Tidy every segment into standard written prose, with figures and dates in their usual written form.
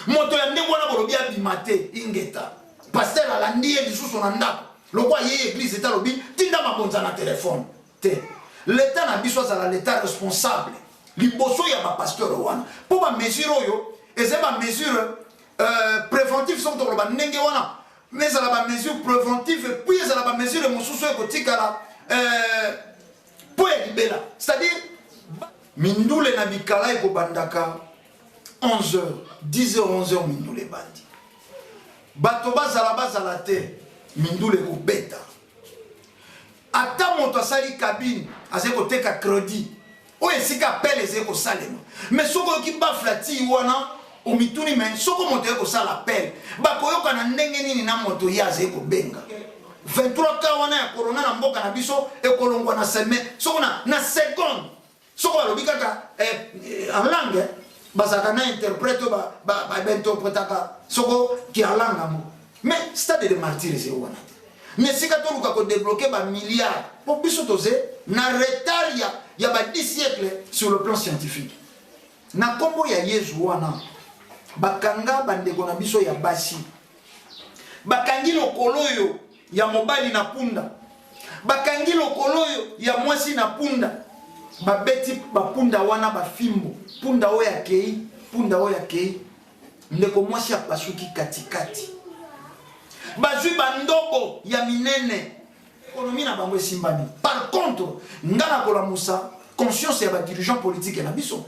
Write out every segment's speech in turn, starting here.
Moto ya ndenge wana bolobi abima te, ingeta. Pasteur alandi ye lisusu na ndako. Lokwa ye église eta lobi tinda mabonza na telefone. Te. L'État na biso azala l'État responsable liboso ya ba pasteur wana. Po ba mesure oyo eza ba mesure préventive soki tokoloba ndenge wana, mais ezala ba mesure préventive puis ezala ba mesure mosusu ekotikala po ya libela. C'est-à-dire mindule na bikala ekobandaka 11h, 10h, 11h mindule ebandi. Bato bazala bazala te, mindule ekobeta. Ata moto asali cabine azali koteka crédit oyo esika appel ezali kosalema, mais soki oyoki bafla ti wana omituni, mais soko moto aye kosala appel bakoyoka na ndenge nini na moto ye azali kobenga? 23 cas wana ya corona na mboka na biso ekolongwa na semaine, soko na seconde. Soko balobi kaka en langue, bazalaka na interprète oyo bainterprétaka soko kia langue yango, mais stade de martyr ezali wana te. Mais esika toluka kodébloquer bamilliard mpo biso toze na retard ya ba 10 siècle sur le plan scientifique. Na nkombo ya Yezu wana bakanga bandeko na biso ya basi, bakangi lokolo oyo ya mobali na punda, bakangi lokolo oyo ya mwasi na punda, babeti bapunda wana bafimbo, punda oyo akei, punda oyo akei, ndeko mwasi apasuki katikati, bazwi bandobo ya minene. Économie na bango esimbami. Par contre, nga na kolamusa conscience ya badirigeant politique na biso,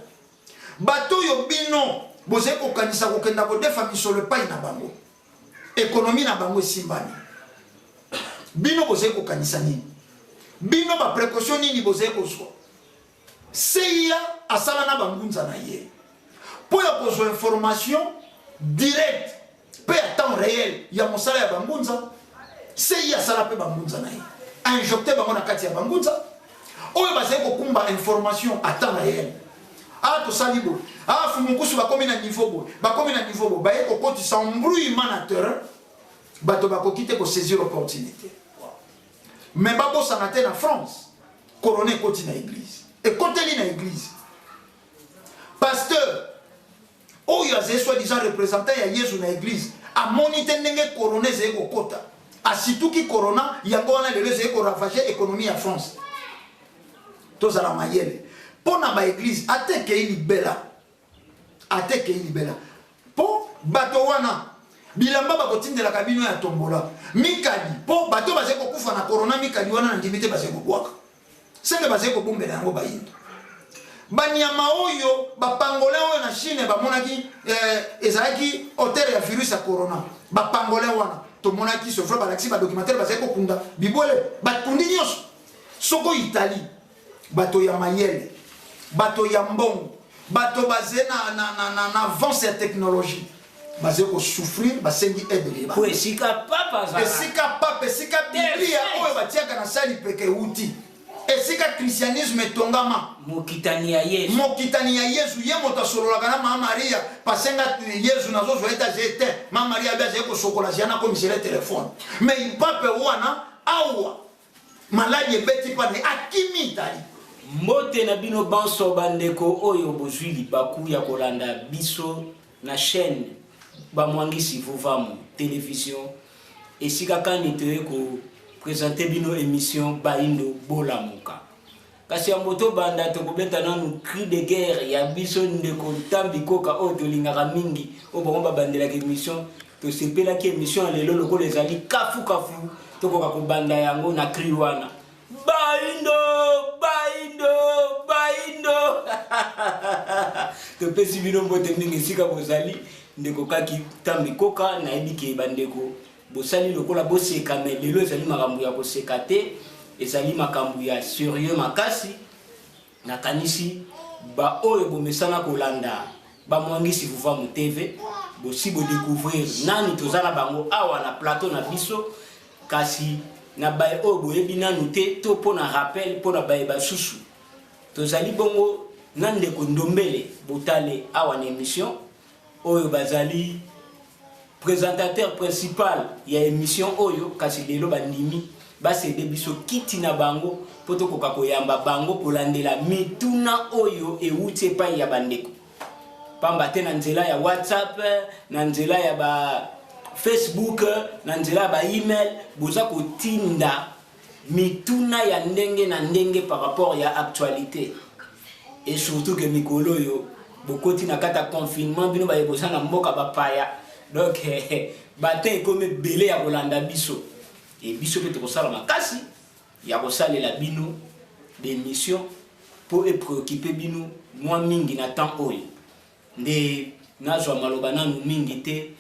bato oyo bino bozali kokanisa kokenda kodefa misolo epai na bango, économie na bango esimbami, bino bozali kokanisa nini? Bino baprécaution nini bozali kozwa? CIA asala na bangunza na ye mpo ya kozwa information direct mpe ya temps réel ya mosala ya bangunza. CIA asala mpe bangunza na ye, ainjecte bango na kati ya bangunza oyo bazali kokumba information à temps réel. Ah, tosali boye, ah, fumukusu bakomi na niveau boye, bakomi na niveau boye, baye kokotisa embrouillement na terrain, bato bakoki te kosaisir opportunité. Mais babosana te, na France corona ekoti na église, ekoteli na église. Pasteur oyo azali soi-disant représentant ya Yesu na église amoni te ndenge corona ezali kokota, asituki corona yango wana lelo ezali koravager économie ya France. Tozala mayele mpo na baéglise, ata ekei libela, ata ekei libela, mpo bato wana bilamba bakotindelaka bino ya tombola mikadi, mpo bato bazali kokufa na corona, mikadi wana na ndimi te bazali kobwaka, seke bazali kobombela yango bayindo banyama oyo bapangolin oyo na Chine bamonaki ezalaki auteur ya virus ya corona. Bapangolin wana tomonaki, c'est vrai, balakisi badocumentaire, bazali kokunda bibwele, bakundi nyonso. Soko Italie, bato ya mayele, bato ya mbongo, bato baze na avance ya technologie, bazali kosouffrir, basengi aide. Po esika papa azala. Esika papa, esika Biblia oyo batiaka na sali peke euti, esika christianisme etongama. Mokitani ya Yesu. Mokitani ya Yesu, ye moto asololaka na Mama Maria, pasenga Yesu nazozwa ete aze te. Mama Maria abe azali kosokola, azali nakomisela telefone. Mais pape wana awa maladi ebeti pane, akimi Italie. Mbote na bino banso bandeko oyo bozwi libaku ya kolanda biso na chaîne Bamwangisi Vuvamu Télévision, esika kani toye koprésenter bino émission Bayindo Bolamuka. Kasi yango tobanda, tokobeta nanu cri de guerre ya biso ndeko Ntambi Koka oyo tolingaka mingi, oyo bango babandelaka émission. Tosepelaki émission ya lelo lokola ezali kafukafu, tokoka kobanda yango na cri wana: Baindo, baindo, baindo! Topesi bino mbote mingi esika bozali. Ndeko kaki Ntambi Koka, nayebi ke bandeko bosali lokola boseka, mais lelo ezali makambo ya koseka te, ezali makambo ya sérieux makasi. Nakanisi baoyo bomesana kolanda Bamwangisi Vuvamu TV bosi bodécouvrir nani toza na bango awa na plateau na biso. Kasi na baye oyo boyebi nanu te, to mpo na rappel mpo na baye basusu, tozali bongo na ndeko Ndombele Botale awa na émission oyo, bazali présentateur principal ya émission oyo. Kasi lelo bandimi basede biso kiti na bango mpo tokoka koyamba bango kolandela mituna oyo ewuti epai ya bandeko. Pamba te na nzela ya WhatsApp, na nzela ya ba Facebook, na nzela ya ba email, boza kotinda mituna ya ndenge na ndenge par rapport ya actualité. Et surtout que mikolo oyo bokoti na kati ya confinement, bino baye boza na mboka bapaya, donc bate ekomi ebele ya kolanda biso. Et biso mpe tokosala makasi ya kosalela bino d'émission mpo epréoccupe bino mwa mingi na temps oyo. Nde nazwa maloba nanu mingi te,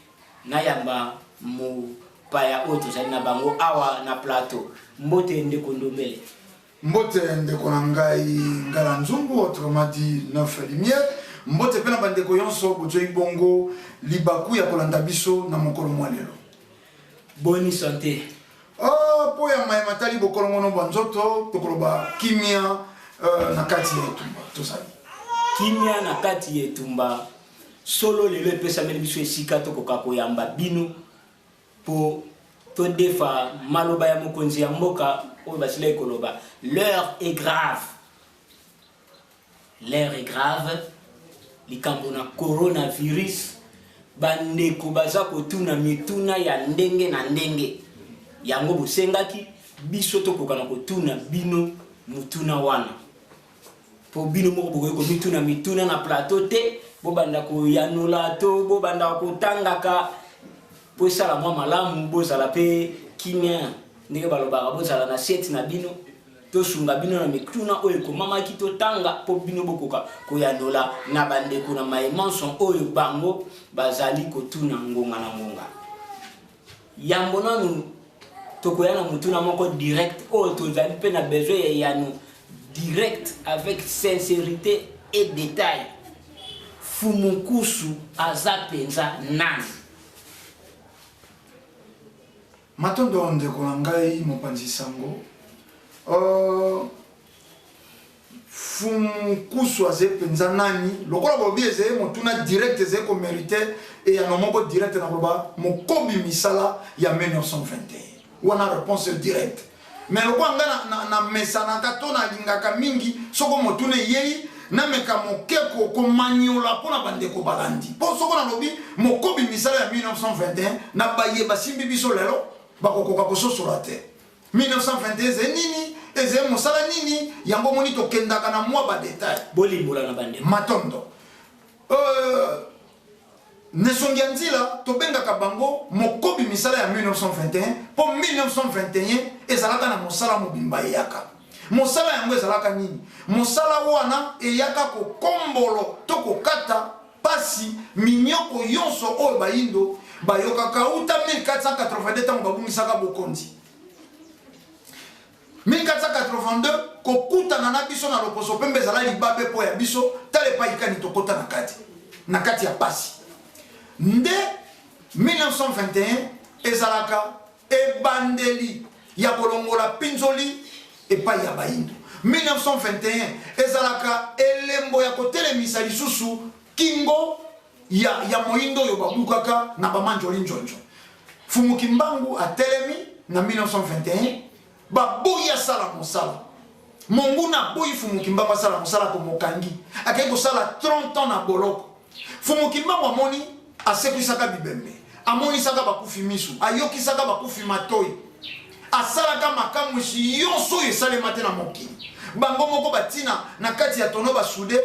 nayamba mopaya oyo tozali na bango awa na plateau. Mbote ndeko Ndombele. Mbote ndeko na ngai Ngala Nzungu, autrement dit Neuf Lumière. Mbote mpe na bandeko nyonso bozwi bongo libaku ya kolanda biso na mokolo mwa lelo. Boni santé? Oh, mpo ya maye matali bokolongono bwa nzoto, tokoloba kimia na kati ya etumba tozali. Kimia na kati ya etumba solo. Lelo epesameli biso esika tokoka koyamba bino mpo todefa maloba ya mokonzi ya mboka oyo basilaki koloba: l'heure est grave, l'heure est grave. Likambo na coronavirus, bandeko baza kotuna mituna ya ndenge na ndenge. Yango bosengaki biso tokoka na kotuna bino mutuna wana, mpo bino moko bokoki komituna mituna na plateau te. Bobanda koyanola to bobanda kotangaka mpo esala mwa malamu. Bozala mpe kimia, ndenge balobaka, bozala na siete na bino. Tosunga bino na mituna oyo ekomamaki, totanga mpo bino bokoka koyanola na bandeko na maemanson oyo bango bazali kotuna ngonga na ngonga. Yambo nanu tokoya na motuna moko direct oyo tozali mpe na besoin ya eyano direct, avec sincérité et détail: Fumukusu aza mpenza nani? Matondo ndeko na ngai mopanzi sango. Fumukusu azali mpenza nani? Lokola bolobi ezali motuna direct, ezali komérite eyano moko direct, na koloba mokobi misala ya 1921. Wana réponse direct. Mais lokola ngai namesanaka to nalingaka mingi soko motuna eyei, nameka moke komanyola mpo na bandeko balandi, mpo soko nalobi mokobi misala ya 1921, na baye basimbi biso lelo bakokoka kososola te 1921 ezali nini, ezali mosala nini. Yango moni tokendaka na mwa badetail. Bolimbola na bandeko. Matondo. Nesongi ya nzila, tobengaka bango mokobi misala ya 1921 mpo 1921 ezalaka na mosala mobimba eyaka. Mosala yango ezalaka nini? Mosala wana eyaka kokombolo to kokata pasi, minyoko nyonso oyo bayindo bayokaka uta 1482, ntango babungisaka bokonzi 1482. Kokutana na biso na loposo pembe ezala libabe mpo ya biso. Tala epai kani tokota na kati ya pasi. Nde 1921 ezalaka ebandeli ya kolongola mpinzoli epai ya bayindo. 1921 ezalaka elembo ya kotelemisa lisusu kingo ya moyindo oyo babukaka na bamanjoli njonjo. Fumu Kimbangu atelemi na 1921, baboyi asala mosala. Monguna aboyi Fumu Kimbangu asala mosala, komokangi, akei kosala 30 ans na boloko. Fumu Kimbangu amoni asekwisaka bibembe, amonisaka bakufi misu, ayokisaka bakufi matoi, asalaka makamwisi nyonso oyo esalema te na mokili. Bango moko batina na kati ya tono basude,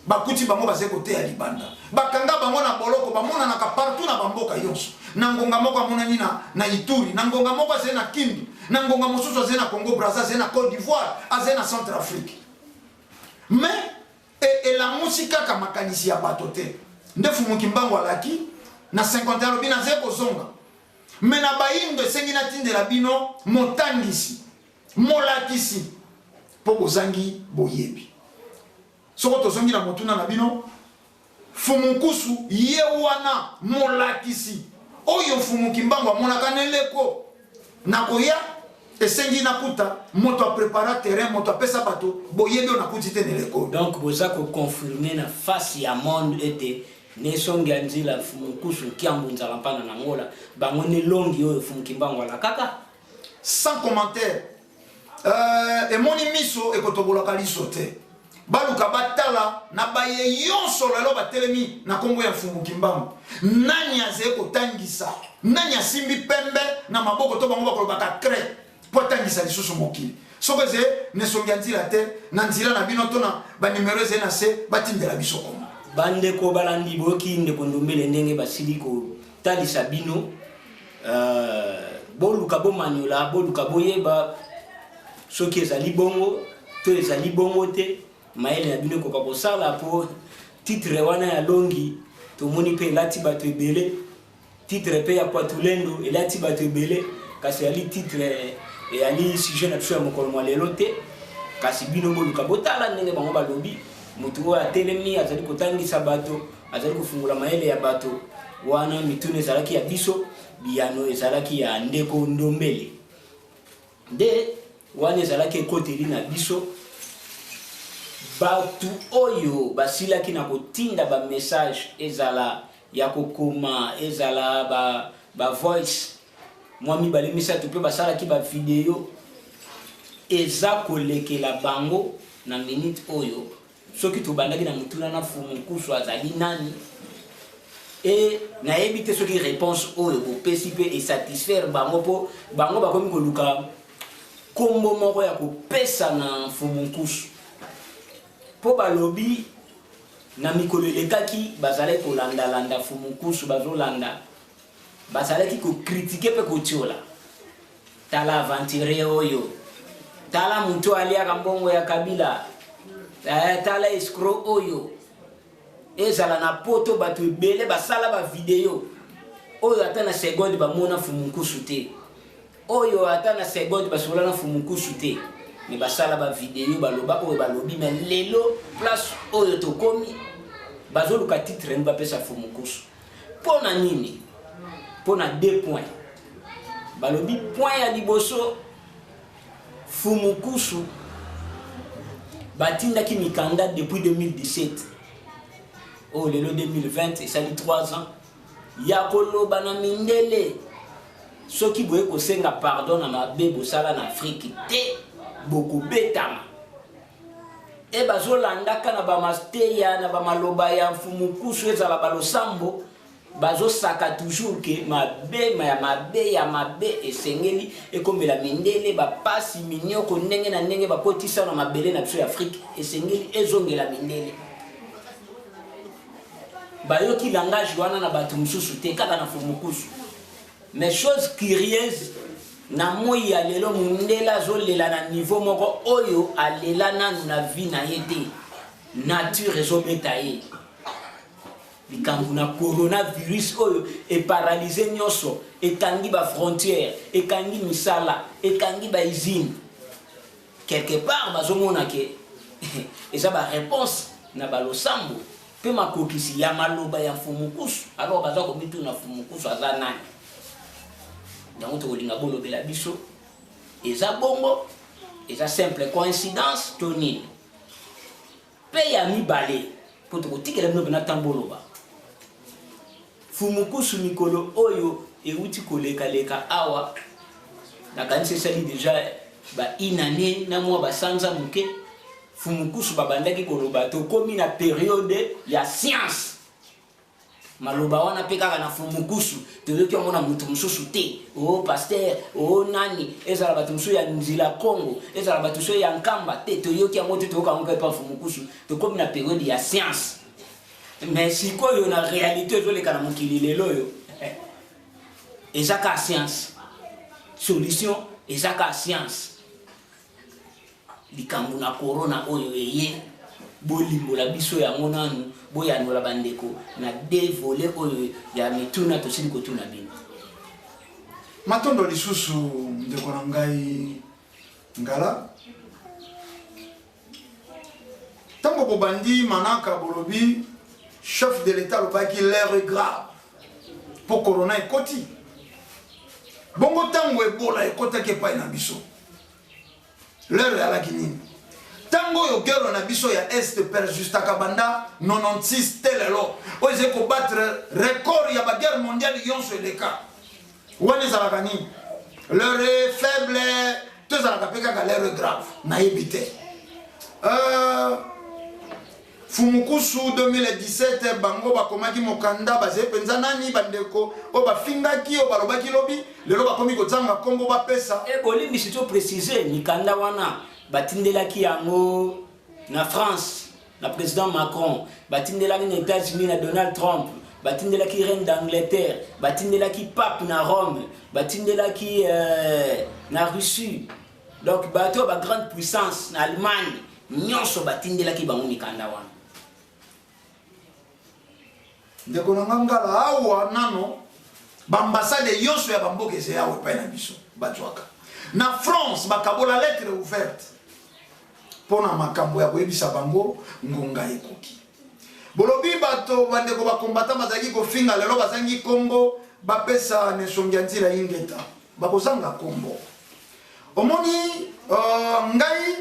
bakuti bango bazali koteya libanda, bakanga bango na boloko. Bamonanaka partout na bamboka nyonso. Na ngonga moko amonani na Ituri, na ngonga moko azali na Kindu, na ngonga mosusu azali na Congo Braza, azali na Côte d'Ivoire, azali na Centre Afrique. Mais elamusi kaka makanisi ya bato te. Nde Fumu Kimbangu alaki na 51, alobi: nazali kozonga, mais na bayindo esengi natindela bino motangisi, molakisi, mpo bozangi boyebi. Soko tozongi na motuna na bino, Fumukusu ye wana molakisi oyo Fumu Kimbangu amonaka na eleko nakoya, esengi nakuta moto aprepara terrain, moto apesa bato boyebi oyo nakuti te na eleko. Donc boza koconfirme na face ya monde ete nesongi ya nzila Fumukusu Nkiambu Nzala Mpana na Ngola, bango ne longi oyo Fumu Kimbangu alakaka? Sans commentaire. Emoni miso ekotobolaka liso te. Baluka batala na baye yonso lelo batelemi na kombo ya Mfumu Kimbangu. Nani azali kotangisa? Nani asimbi pembe na maboko to bango bakolobaka craie mpo atangisa lisusu mokili? Soko ezali na esongi ya nzila te, na nzila na bino to na ba numero ezali na se, batindela biso kombo. Bandeko balandi, boyoki ndeko Ndombele ndenge basili kotalisa bino. Boluka bomanyola, boluka boyeba soki ezali bongo to ezali bongo te. Mayele na bino ekoka kosala po titre wana ya longi tomoni pe elati bato ebele, titre pe ya Kwatulendo elati bato ebele, kasi eyali titre, eyali sujet na biso ya mokolo mwa lelo te. Kasi bino boluka botala ndenge bango balobi, moto oyo atelemi azali kotangisa bato, azali kofungola mayele ya bato. Wana mituna ezalaki ya biso, biyano ezalaki ya ndeko Ndombele. Nde wana ezalaki ekoteli na biso. Bato oyo basilaki na kotinda ba message, ezala ya kokoma, ezala ba voice mwa mibale misato, mpe basalaki ba video, eza kolekela bango na minute oyo. Soki tobandaki na motuna na Mfumu Nkusu azali nani, e nayebi te soki reponse oyo bopesi mpe esatisfaire bango, mpo bango bakomi koluka kombo moko ya kopesa na Mfumu Nkusu, mpo balobi na mikolo elekaki bazalaki kolandalanda Mfumu Nkusu, bazolanda, bazalaki kokritike mpe kotiola. Tala aventurier oyo, tala moto aliaka mbongo ya Kabila, tala escroc oyo. Ezala na poto bato ebele basala ba video oyo ata na seconde bamona Mfumu Nkusu te, oyo ata na seconde basola na Mfumu Nkusu te, me basala ba video baloba oyo balobi. Me lelo place oyo tokomi, bazoluka titre nini bapesa Mfumu Nkusu. Mpo na nini? Mpo na 2 points. Balobi point ya liboso, Mfumu Nkusu batindaki mikanda depuis 2017, oyo lelo 2020 esali 3 ans, ya koloba na mindele soki boye kosenga pardon na mabe bosala na Afrique te, bokobetama. E bazolandaka na bamateya na bamaloba ya Mfumu Nkusu, ezala balosambo, bazosaka toujours ke mabe ya mabe ya mabe esengeli ekomela mindele, bapasi minyoko ndenge na ndenge bakotisa na mabele na biso ya Afrique esengeli ezongela mindele. Bayoki langage wana na bato mosusu te, kaka na Mfumu Nkusu. Mais chose curieuse, na moi ya lelo mundele azolela na niveau moko oyo alela nanu na vie na ye te. Nature ezobeta ye. Likambo na coronavirus oyo eparalyse nyonso, ekangi ba frontières, ekangi misala, ekangi ba usines. Quelque part bazomona ke eza ba réponse na balosambo pe makokisi ya maloba ya Mfumu Nkusu. Alors baza komituna Mfumu Nkusu aza nani? Yango tokolinga bolobela biso, eza bongo, eza simple coïncidence to nini? Pe ya mibale, po tokotikela bino pena ntango boloba. Mfumu Nkusu mikolo oyo euti kolekaleka awa, nakanisi esali deja ba une année na mwa basanza moke, Mfumu Nkusu babandaki koloba tokomi na periode ya science. Maloba wana pe kaka na Mfumu Nkusu, toyoki yango na moto mosusu te. O pasteur, o nani, ezala bato mosusu ya nzila Congo, ezala bato mosusu ya Nkamba te, toyoki yango te, toyoka yango kaka epa Mfumu Nkusu. Tokomi na periode ya science. Mais sikoyo na réalité ezoleka na mokili lelo oyo, eza kaka science. Solution eza kaka science. Likambo na corona oyo eye, bolimbola biso yango nanu, boyanola bandeko na deux volets oyo ya mituna tosili kotuna bino. Matondo lisusu ndeko na ngai Ngala. Tango bobandi manaka bolobi chef de l'État alobaki l'heure est grave po corona ekoti. Bongo tango Ebola ekotaki epai na biso, l'heure eyalaki nini? Tango oyo guerre na biso ya Est persistaka banda 96 te lelo, oyo ezali kobattre record ya ba guerre mondiale yonso eleka, wana ezalaka nini? L'heure est faible to ezalaka mpe kaka l'heure est grave? Nayebi te. Fumukusu 2017 bango bakomaki mokanda, bazali mpenza nani bandeko oyo bafingaki, oyo balobaki lobi, lelo bakomi kozanga nkombo bapesa. E bolimbisi to préciser mikanda wana batindelaki yango na France na président Macron, batindelaki na États-Unis na Donald Trump, batindelaki reine d'Angleterre, batindelaki pape na Rome, batindelaki na Russie. Donc bato ya ba grande puissance na Allemagne nyonso batindelaki bango mikanda wana. Ndeko na nga Ngala, awa nano baambassade nyonso ya bamboka eza awa epai na biso bazwaka. Na France bakabola lettre ouverte mpo na makambo ya koyebisa bango ngonga ekoki. Bolobi bato bandeko bakombata bazalaki kofinga, lelo bazangi kombo bapesa Nesongia Nzila Ingeta, bakozanga kombo. Omoni ngai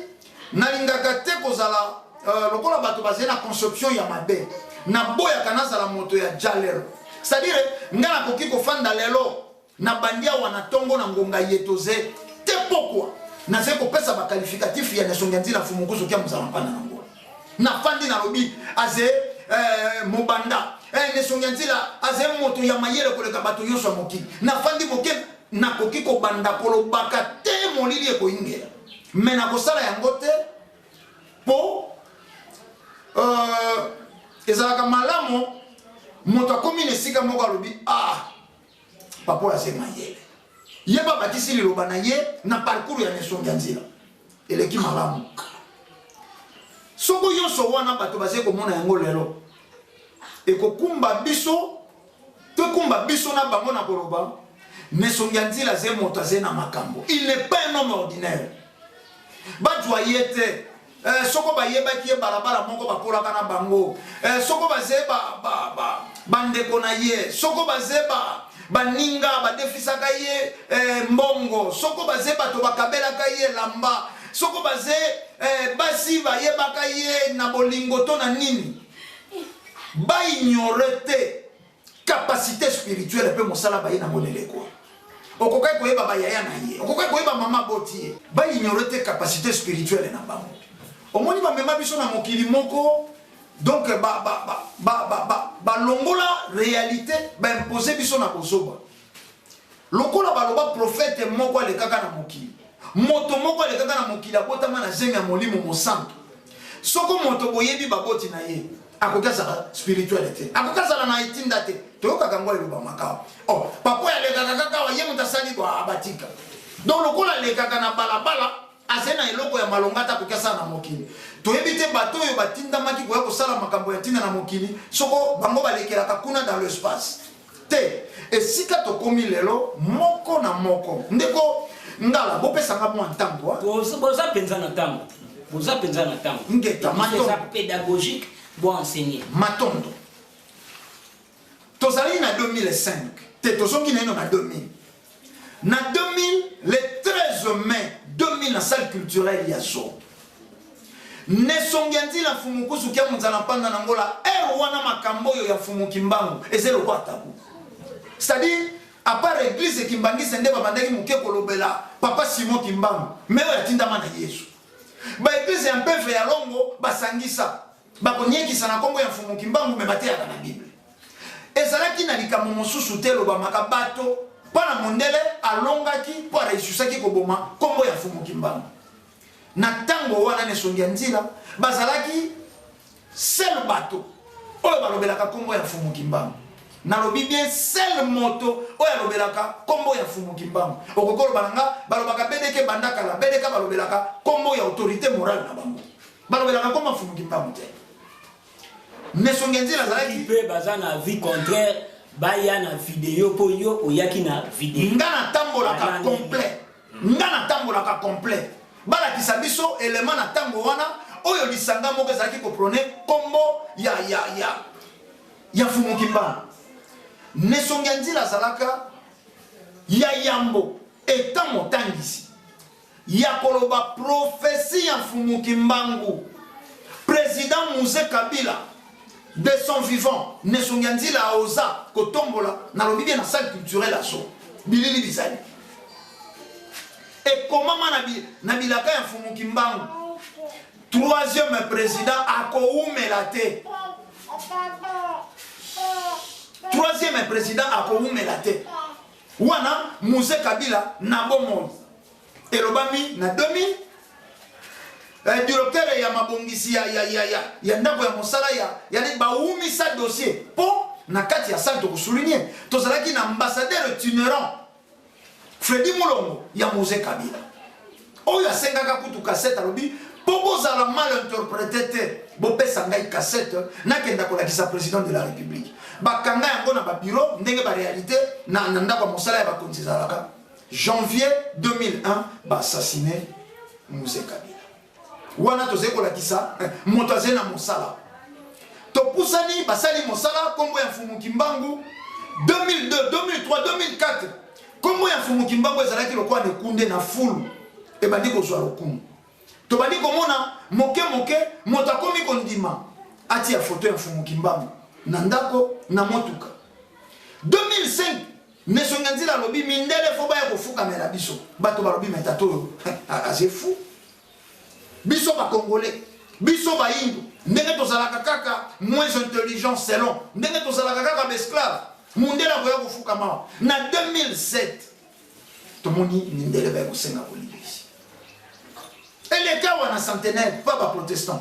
nalingaka te kozala lokola bato bazali na conception ya mabe. Naboyaka nazala moto ya jalelo. C'est-à-dire ngai nakoki kofanda lelo na bandi awa na tongo na ngonga yetoze te pokwa nazali kopesa ba qualificatif ya Nesongia Nzila Mfumukusu kia mozala mpanda na ngola. Nafandi nalobi aze mobanda Nesongia Nzila aze moto ya mayele koleka bato nyonso ya mokili. Nafandi moke nakoki kobanda kolobaka te molili ekoyingela, me nakosala yango te po ezalaka malamu moto akomi na esika moko alobi papa oyo aze mayele, ye babakisi liloba na ye na parcours ya Nesongia Nzila eleki malamu. Soko nyonso wana bato bazali komona yango lelo ekokumba biso, tokumba biso na bango na koloba Nesongia Nzila aze moto aze na makambo, il n'est pas un homme ordinaire. Bazwa ye te soko bayebaki ye balabala moko bakolaka na bango, soko baze bandeko na ye, soko baze baninga badefisaka ye mbongo, soko baze bato bakabelaka ye lamba, soko baze basi bayebaka ye na bolingo to na nini, baignore te capacité spirituelle pe mosala baye na moneleko. Okokai koyeba bayaya na ye, okokai koyeba mama boti ye, baignore te capacité spirituelle na bango. Omoni bamema biso na mokili moko, donc balongola réalité, baimpose biso na bozoba. Lokola baloba prophète moko alekaka na mokili, moto moko alekaka na mokili abotama na zemi ya molimo mosantu. Soko moto boyebi baboti na ye, akoki azala spirituel te, akoki azala na etinda te. Toyokaka yango elobamaka. Oh, papa oyo alekaka kaka awa, ye moto asali bo, abatika. Donc lokola alekaka na balabala, azali na eloko ya malonga te akoki asala na mokili. Toyebi te bato oyo batindamaki koya kosala makambo ya ntina na mokili, soko bango balekelaka kuna dans l'espace te. Esika tokomi lelo moko na moko. Ndeko Ngala, bopesanga mwa ntango. Boza mpenza na ntango. Boza mpenza na ntango. Ngeta, matondo. Eza pédagogique, bo enseigner. Matondo. Tozali na 2005, te tozongi naino na 2000. Na 2000, le 13 mai 2000 na salle culturelle ya Zo. Nesongia Nzila Mfumukusu kia munzala mpanda na ngola er wana makambo oyo ya Mfumu Kimbangu eza eloko ya tabu. C'est-à-dire à part église Kimbangiste nde babandaki moke kolobela papa Simon Kimbangu, mais oyo atindama na Yesu. Ba église ya Mpeve ya Longo basangisa bakonyekisa na kombo ya Mfumu Kimbangu, mais bateyaka na Bible. Ezalaki na likambo mosusu te elobamaka bato mpo na mondele alongaki mpo areusisaki koboma kombo ya Mfumu Kimbangu. Na tango wana Nesongia Nzila bazalaki seul bato oyo balobelaka kombo ya Mfumu Kimbangu. Nalobi bien seul moto oyo alobelaka kombo ya Mfumu Kimbangu. Okoki koloba na nga balobaka BDK banda kala, BDK balobelaka kombo ya autorité morale na bango. Balobelaka kombo ya Mfumu Kimbangu te. Nesongia Nzila azalaki mpe baza na vie contraire, baya na video po yo oyaki na video. Nga natambolaka complet. Nga natambolaka complet. Balakisa biso élément na tango wana oyo lisanga moko ezalaki koprone kombo ya Mfumu Kimbangu. Nesongia Nzila azalaka ya yambo etant motangisi ya koloba prophétie ya Mfumu Kimbangu. Président Mzee Kabila de son vivant, Nesongia Nzila aoza kotombola nalobi bien na salle culturelle aso bilili bizali ekomama na bilaka ya Mfumu Kimbangu. Troisième président akowumela te. Troisième président akowumela te. Wana Mzee Kabila na bomoi. Elobami na 2000 directeur ya mabongisi ya ndako ya mosala ya bawumisa dossier mpo na kati ya salle tokosouligne tozalaki na ambassadeur itinérant Fredi Mulongo ya Mzee Kabila oyo asengaka kutu cassette, alobi mpo bozala mal interprété te, bopesa ngai cassette nakenda kolakisa président de la République. Bakanga yango na babureau ndenge baréalité na ndako ya mosala ya bakonzi ezalaka. Janvier 2001 baassassine Mzee Kabila. Wana tozali kolakisa moto azali na mosala. Topusani, basali mosala nkombo ya Mfumu Kimbangu 2002, 2003, 2004. Nkombo ya Mfumu Kimbangu ezalaki lokola nekunde na fulu, ebandi kozwa lokumu. Tobandi komona moke moke moto akomi kondima atia foto ya Mfumu Kimbangu na ndako, na motuka. 2005 Nesonga Nzila alobi mindele fo baya kofukamela biso. Bato balobi me tata oyo aze fou. Biso bakongolais, biso bayindo, ndenge tozalaka kaka moins intelligent selon ndenge tozalaka kaka baesclave, mundele akoya kofukama. Na 2007 tomoni mindele baya kosenga bolimbisi. Eleka wana centenaire pa baprotestant,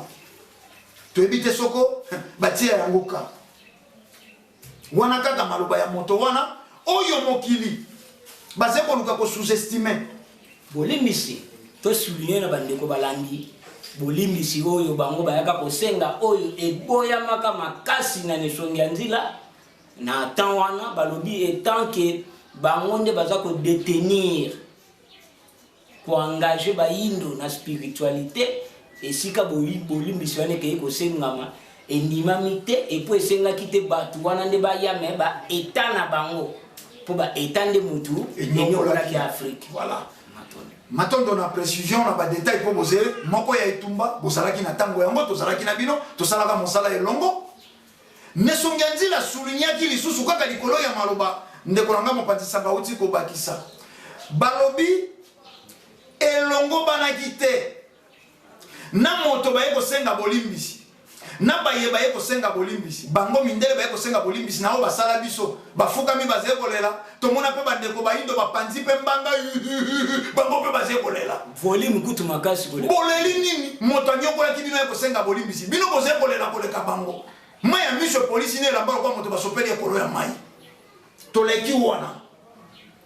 toyebi te soko batia yango ka wana kaka maloba ya moto wana oyo mokili baze koluka kosous-estime. Bolimbisi tosouligne na bandeko balandi, bolimbisi oyo bango bayaka kosenga oyo eboyamaka makasi na Nesongi ya Nzila na temps wana. Balobi etant ke bango nde baza kodétenir, koengage bayindo na spiritualité, esika bolimbisi wana ekei kosengama endimami te. Epo esengaki te bato wana nde baya me baeta na bango, mpo baeta nde mutu enyokolaki Afrique. Voilà, matondo na précision na badetail, mpo boze moko ya etumba bozalaki na ntango yango, tozalaki na bino, tosalaka mosala elongo. Nesongi ya Nzila soulignaki lisusu kaka likolo ya maloba ndeko na ngai mopanzisanga auti kobakisa. Balobi elongo banaki te na moto baye kosenga bolimbisi, na baye baye kosenga bolimbisi, bango mindele baye kosenga bolimbisi na oyo basala biso, bafukami bazali kolela. Tomona mpe bandeko bayindo bapanzi mpe mbanga, bango mpe bazali kolela. Volume kutu makasi koleka. Boleli nini? Moto anyokolaki bino ye kosenga bolimbisi, bino bozali kolela koleka bango. Mai ya miso epolisi ne elamba lokola moto basopeli ekolo ya mai. Toleki wana,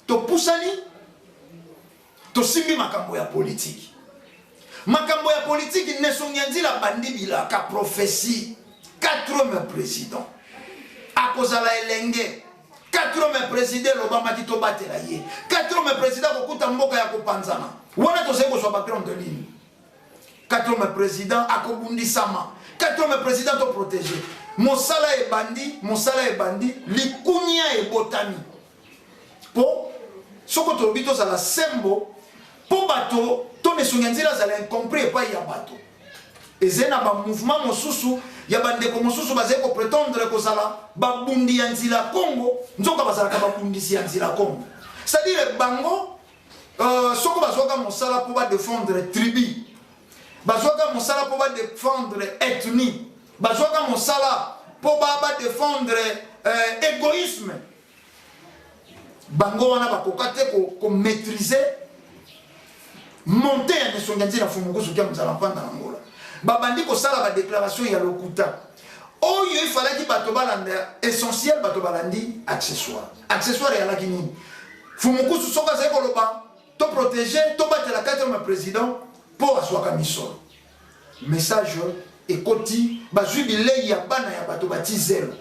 topusani, tosimbi makambo ya politiki. Makambo ya politiki, Nesongi ya Nzila bandi bilaka, prophétie: quatrième président akozala elenge. Quatrième président elobamaki tobatela ye. Quatrième président akokuta mboka ya kopanzana. Wana tozali kozwa bagrande ligne. Quatrième président akobundisama, quatrième président toprotege. Mosala ebandi, mosala ebandi, likunia ebotami. Mpo soko tolobi tozala sembo, mpo bato to Nesongi ya Nzela azala incompris epai ya bato, ezali na bamouvement mosusu ya bandeko mosusu bazali koprétendre kozala babundi ya nzila Congo, nzoka bazalaka babundisi ya nzila Congo. C'est-à-dire bango soko bazwaka mosala mpo badefendre tribu, bazwaka mosala mpo badefendre ethnie, bazwaka mosala mpo badefendre égoïsme, bango wana bakoka te komaîtrise monte ya Nesongi ya Nzela Fumukusu kia mozala mpanda na Ngola. Babandi kosala badéclaration ya lokuta oyo efalaki bato balanda essentiel, bato balandi accessoire. Accessoire eyalaki nini? Fumukusu soki azali koloba toprotege, tobatela quatrième président mpo azwaka misolo, message ekoti: bazwi bilei ya bana ya bato, bati zelo,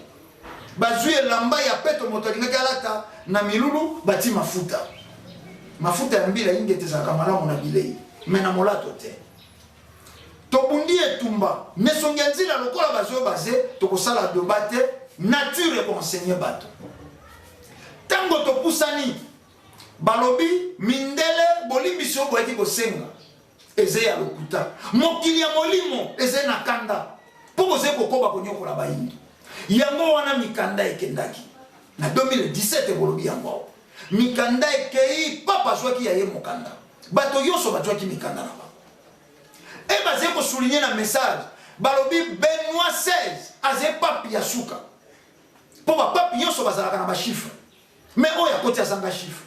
bazwi elamba ya peto moto alingaki alata na milulu, bati mafuta. Mafuta ya mbila ingete ezalaka malamu na bilei, me na molato te. Tobundi etumba Nesongi ya Nzila lokola bazwi oyo baze, tokosala doba te, nature ekoensegne bato. Ntango topusani, balobi mindele bolimbisi oyo boyaki kosenga eza ya lokuta, mokili ya molimo eza na kanda mpo bozali kokoba konyokola bayindo. Yango wana mikanda ekendaki na 2017, bolobi yango awa, mikanda ekei, papa azwaki ya ye mokanda, bato nyonso bazwaki mikanda na bango. E bazali kosouligne na message, balobi Benoit 16 azali pape ya suka, mpo bapape nyonso bazalaka na bachiffre, me oyo akoti azanga chiffre.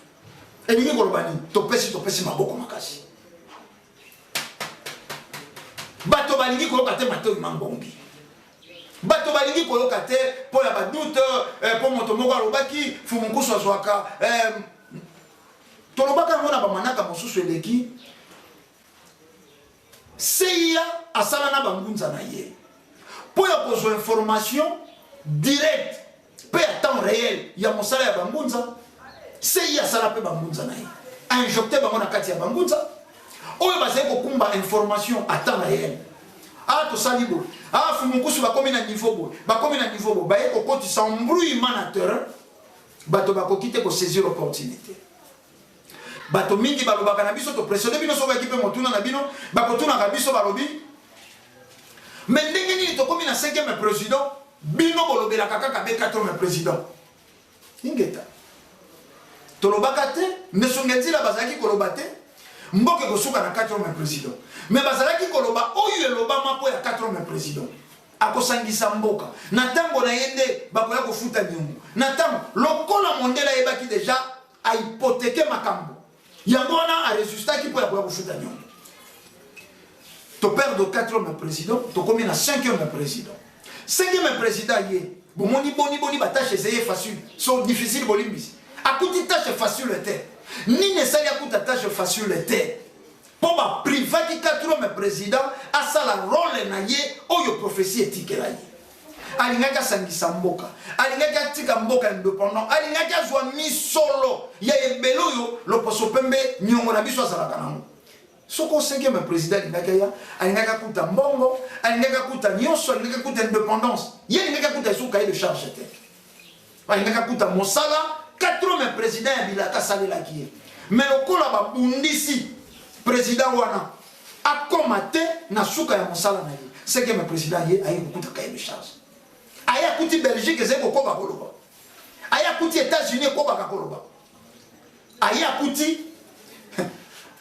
Elingi koloba nini? Topesi topesi maboko makasi. Bato balingi koyoka te matoi mangongi, bato balingi koyoka te mpo ya badoute, mpo moto moko alobaki Fumukusu azwaka tolobaka yango na bamanaka mosusu eleki. CIA asala na bangunza na ye mpo ya kozwa information direct mpe ya temps réel ya mosala ya bangunza. CIA asala mpe bangunza na ye, injecte bango na kati ya bangunza oyo bazali kokumba information à temps réel. Ah, tosali boye, ah, Fumukusu bakomi na niveau boye, bakomi na niveau boye, baye kokotisa embrouillement na terrain. Bato bakoki te kosaisir opportunité. Bato mingi balobaka na biso, topressionne bino, soki bayaki mpe motuna na bino bakotunaka biso, balobi: me ndenge nini tokomi na 5e président, bino bolobelaka kaka be 4e président? Ingeta, tolobaka te ndesonge nzila bazalaki koloba te mboka ekosuka na 4e président, me bazalaki koloba oyo elobama mpo ya 4e président akosangisa mboka na ntango na ye nde bakoya kofuta niongo na ntango. Lokola mondele ayebaki deja ahypothéquer makambo yango wana, aresistaki mpo ya koya kofuta niongo. Toperdre 4e président, tokomi na 5e président. 5e président ye, bomoni boni boni batâche ezeye facile, so difficile, bolimbisi, akuti tâche facile te. Nini esali akuta tâche facile te? Mpo baprivaki 4e président asala rôle na ye oyo prophétie etikela ye. Alingaki asangisa mboka, alingaki atika mboka indépendant, alingaki azwa misolo ya ebele oyo loposo pembe niongo na biso azalaka nango. Soko cinquième président alingaki aya, alingaki akuta mbongo, alingaki akuta nyonso, alingaki akuta indépendance ye, alingaki akuta esu cahier de charge te, alingaki akuta mosala quatrième président ya bilaka asalelaki ye. Mais lokola babundisi président wana akóma te na suka ya mosala na ye, cinquième président ye aye kokuta cahier de charge, aye akuti Belgique ezali kokoba koloba, aye akuti États-Unis ekobaka koloba, aye akuti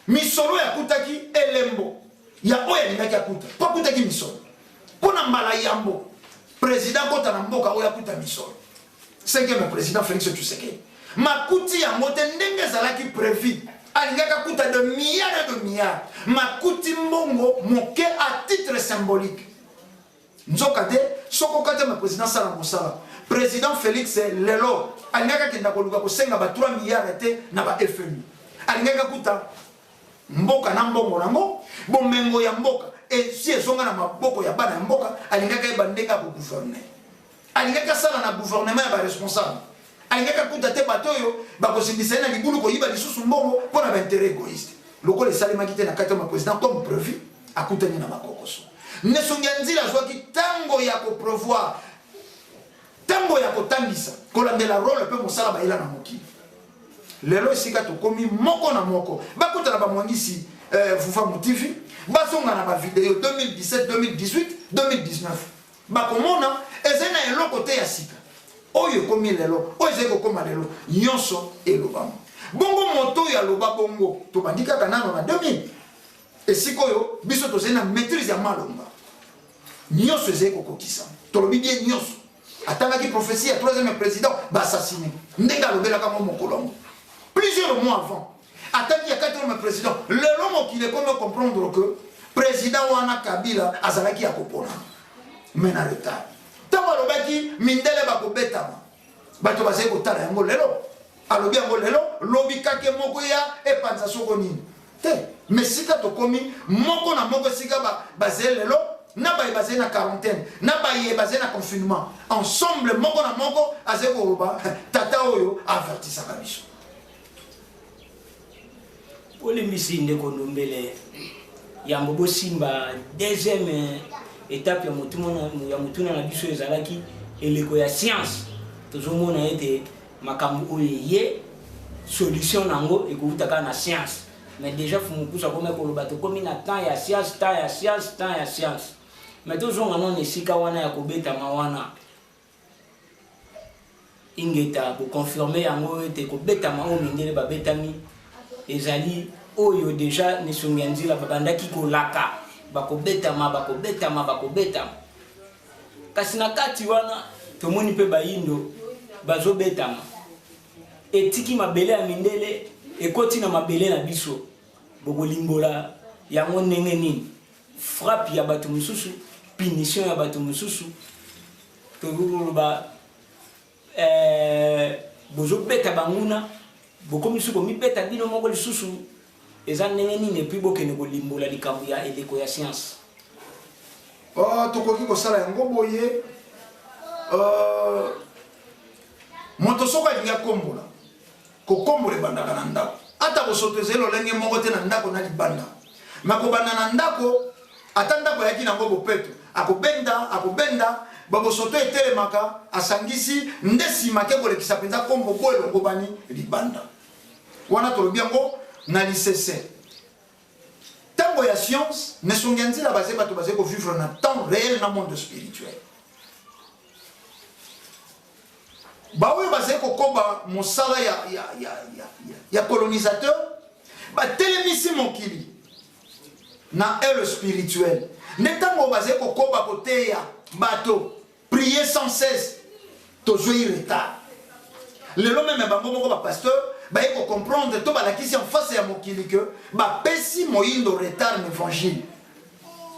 misolo oyo akutaki elembo ya oyo alingaki akuta, mpo akutaki misolo mpo na mbala yambo président kota na mboka oyo akuta misolo. Cinquième président Félix Tshisekedi makuti yango te ndenge ezalaki prévu. Alingaki akuta de milliards et de milliards, makuti mbongo moke à titre symbolique. Nzoka te soki okatama président asala mosala, président Félix lelo alingaki akenda koluka kosenga ba 3 milliards te na ba FMI. Alingaki akuta mboka na mbongo nango, bomengo ya mboka esi ezonga na maboko ya bana ya mboka. Alingaki ayeba ndenge ya kogouverner, alingaki asala na gouvernement ya baresponsable, alingaki akuta te bato oyo bakosindisa ye na libulu koyiba lisusu mbongo mpo na baintérêt égoïste, lokola esalemaki te na kati ya baprésident comme prévu. Akutani na bakokoso. Nesongi ya nzila azwaki ntango ya koprévoir, ntango ya kotangisa, kolandela rôle mpe mosala bayela na mokili. Lelo esika tokomi, moko na moko bakutana bamwangisi Fufa Motivi, bazonga na bavideo 2017, 2018, 2019, bakomona ezali na eloko te ya sika oyo ekomi lelo, oyo ezali kokóma lelo. Nyonso elobama bongo. Moto oyo aloba bongo, tobandi kaka nano na 2000, esika oyo biso tozali na maîtrise ya malonga, nyonso ezali kokokisa. Tolobi bien, nyonso atangaki prophétie ya troisième président baassassiné ndenge alobelaka ngo mokolo yango plusieurs mois avant, atangi ya quatrième président. Lelo mokili ekomi comprendre que président wana Kabila azalaki ya kopona, mais na retard. Ntango alobaki mindele bakobetama, bato bazali kotala yango lelo. Alobi yango lelo, lobi kake moko ya epanza soko nini te. Mais sika tokomi moko na moko esika bazali lelo, na baye bazali na quarantaine, na baye bazali na confinement ensemble, moko na moko azali koloba: tata oyo avertisaka biso. Olimbisi, ndeko Ndombele, yambo bosimba deuxième étape ya motuna na biso, ezalaki eleko ya science. Tozomona ete makambo oyo eye, solution nango ekowuta kaka na science. Mais déjà Fumukusu akomi koloba tokomi na temps ya science, temps ya science, temps ya science. Mais tozonga nano esika wana ya kobetama wana. Ingeta, boconfirme yango ete kobetama oyo mindele babetami ezali oyo déjà nesongi ya nzela babandaki kolaka. Bakobetama, bakobetama, bakobetama. Kasi na kati wana tomoni mpe bayindo bazobetama. Etiki mabele ya mindele ekoti na mabele na biso. Bokolimbola yango ndenge nini? Frappe ya bato mosusu, punition ya bato mosusu, tokoki koloba eh, bozobeta banguna, bokomi lisusu komibeta bino moko lisusu, eza ndenge nini? Epuis bokende kolimbola likambo ya eleko ya science. Oh, tokoki kosala yango boye. Uh, moto soki alingi akombola, kokombola ebandaka na ndako. Ata bosoto ezali lolenge moko te na ndako na libanda. Ma kobanda na ndako, ata ndako ayaki nango bopeto, akobenda, akobenda, babosoto etelemaka, asangisi, nde nsima ke kolekisa mpenza kombo po elongobani libanda. Wana tolobi yango na lisese. Tango ya science, ne songi ya nzila baze bato baze ko vivre na temps réel na monde spirituel. Baoyo bazali kokoba mosala ya, ya, ya, ya, ya, ya colonisateur batelemisi mokili na aile spirituel. Nde ntango bazali kokoba koteya bato prier sans cesse, tozwi retard. Lelo meme bango moko ba pasteur baye ko comprendre to balakisi en face ya mokili que bapesi moyindo retard na évangile.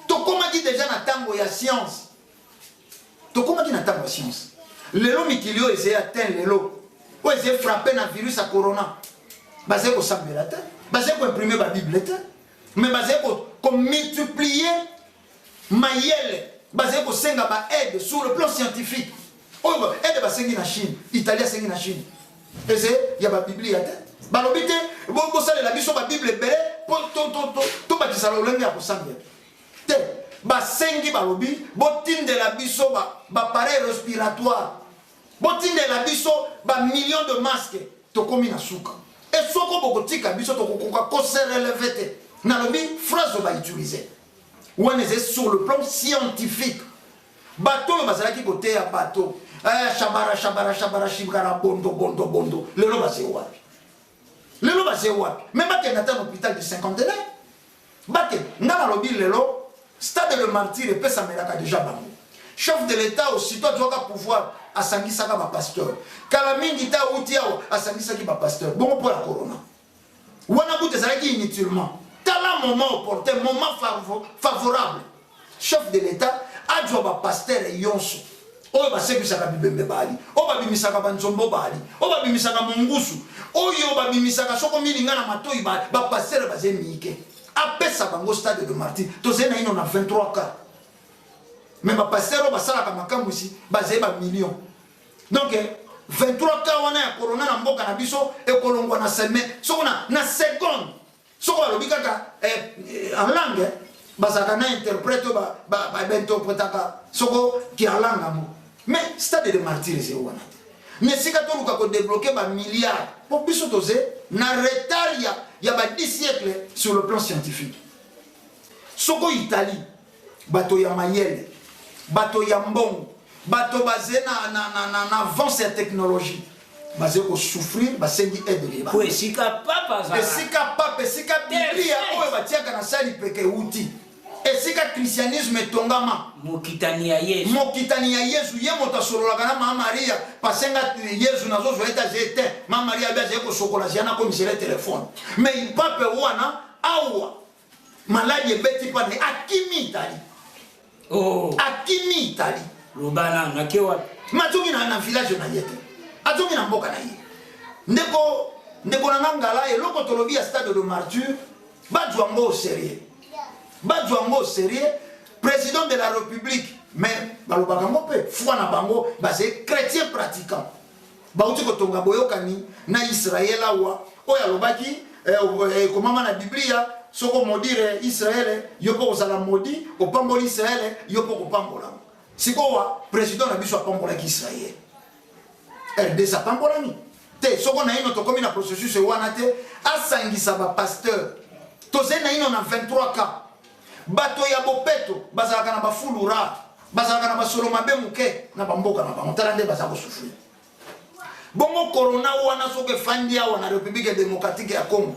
Tokomaki deja na ntango ya science, tokomaki na ntango ya science. Lelo mikili oyo ezali atteint, lelo oyo ezali frappe na virus ya corona, bazali kosambela te, bazali koimprime babible te, mais bazali komultiplier mayele, bazali kosenga ba aide sur le plan scientifique. Oyo aide basengi na Chine, Italie asengi na Chine, eze ya babiblia te. Balobi te bosalela biso babible ebele mpo tobakisa lolenge ya kosambela te. Basengi, balobi botindela biso baappareil respiratoire, botindela biso bamillion de masque. Tokomi na suka, e soko bokotika biso tokokoka kose relever te. Nalobi phrase oyo bautilize wana ezali sur le plan scientifique. Bato oyo bazalaki koteya bato eh, shabara shabara shabara shibara bondo bondo bondo, lelo baze wapi? Lelo baze wapi? Me bakende ata na hôpital du cinquantenaire, bakende. Nga nalobi lelo stade le martyr epesamelaka deja bango. Chef de l'état aussitôt azwaka pouvoir asangisaka bapasteur. Kala mingi te awuti awa asangisaki bapasteur bongo mpo ya corona wana kutu ezalaki inutilement. Tala moment opportun, moment favorable, chef de l'état azwa bapasteur yonso oyo basekwisaka bibembe baali, oyo babimisaka banzombo baali, oyo babimisaka mongusu, oyo babimisaka soko milinga na matoi, bapasteur baze miike, apesa bango stade de martyr. Tozali na ino na 23 cas, mais bapasteur oyo basalaka makamwisi bazali bamillion. Donc 23 cas wana ya corona na mboka na biso ekolongwa na semaine, soko na, na seconde. Soko balobi kaka eh, en langue eh, bazalaka na interprète oyo bainterpretaka ba, ba, soko kialangue yango. Mais stade de martyr ezali wana te. Na esika toluka kodébloke bamilliard mpo biso toze na retard ya, ya ba 10 siècle sur le plan scientifique. Soko Italie, bato ya mayele, bato ya mbongo, bato baze na, na, na, na, na avance ya technologie, baze kosouffrir, basengi aide libanda. Po esika papa azala, esika papa, esika biblia oyo batiaka na sali peke euti, esika christianisme etongama, mokitani ya Yesu, mokitani ya Yesu, ye moto asololaka na mama Maria pasenga Yesu nazozwa ete aze te. Mama Maria abi azali kosokola zia nakomisela telefone. Mais pape wana awa maladi ebeti pana, akimi Italie. Oh. Akimi Italie. Loba nanu, ake wapi? Mazongi na, na village na ye te, azongi na mboka na ye. Ndeko, ndeko na nga Ngala, eloko tolobi ya stade de martyr, bazwa yango au sérieux, bazwa yango au sérieux. Président de la république, mais balobaka yango mpe foi na bango, bazali chrétien pratiquant. Bauti kotonga boyokani na Israel awa, oyo alobaki ekomama na Biblia, soko modire Israel yo mpo kozala modi, opamboli Israel yo mpo kopambola. Sikowa président na biso apambolaki Israel, RDC apambolami te. Soko naino tokomi na processus wana te, asangisa bapasteur. Tozali naino na 23 cas. Bato ya bopeto bazalaka na bafulu rare, bazalaka na basolo mabe moke na bamboka na bango. Tala nde baza kosouffrir. Bongo corona wana soki efandi awa na République démocratique ya Congo,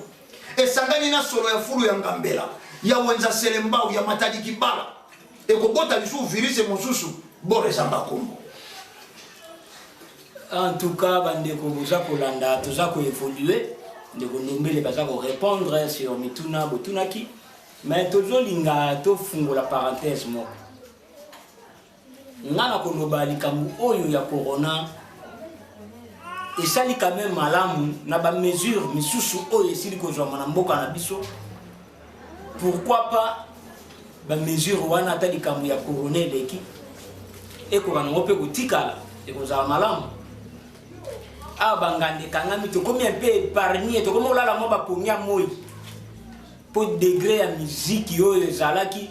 esangani na solo ya fulu ya ngambela, ya wenza Selembao, ya Matadi Kibala ekobota lisusu virus mosusu bor ezanga kombo. En tout cas, bandeko boza kolanda, toza koévolue. Ndeko Ndombele baza korépondre sur mituna botunaki, mais tozolinga tofungola parenthèse moko. Nga na koloba likambo oyo ya corona esali quand même malamu na bamesure misusu oyo esili kozwama na mboka na biso. Pourquoi pas bamesure wana, ata likambo ya corona eleki, ekoka nango mpe kotikala, ekozala malamu. Awa banganda ekangami, tokomi un peu épargne, tokomi kolala mwa bapongi ya moi, mpo degré ya miziki oyo ezalaki,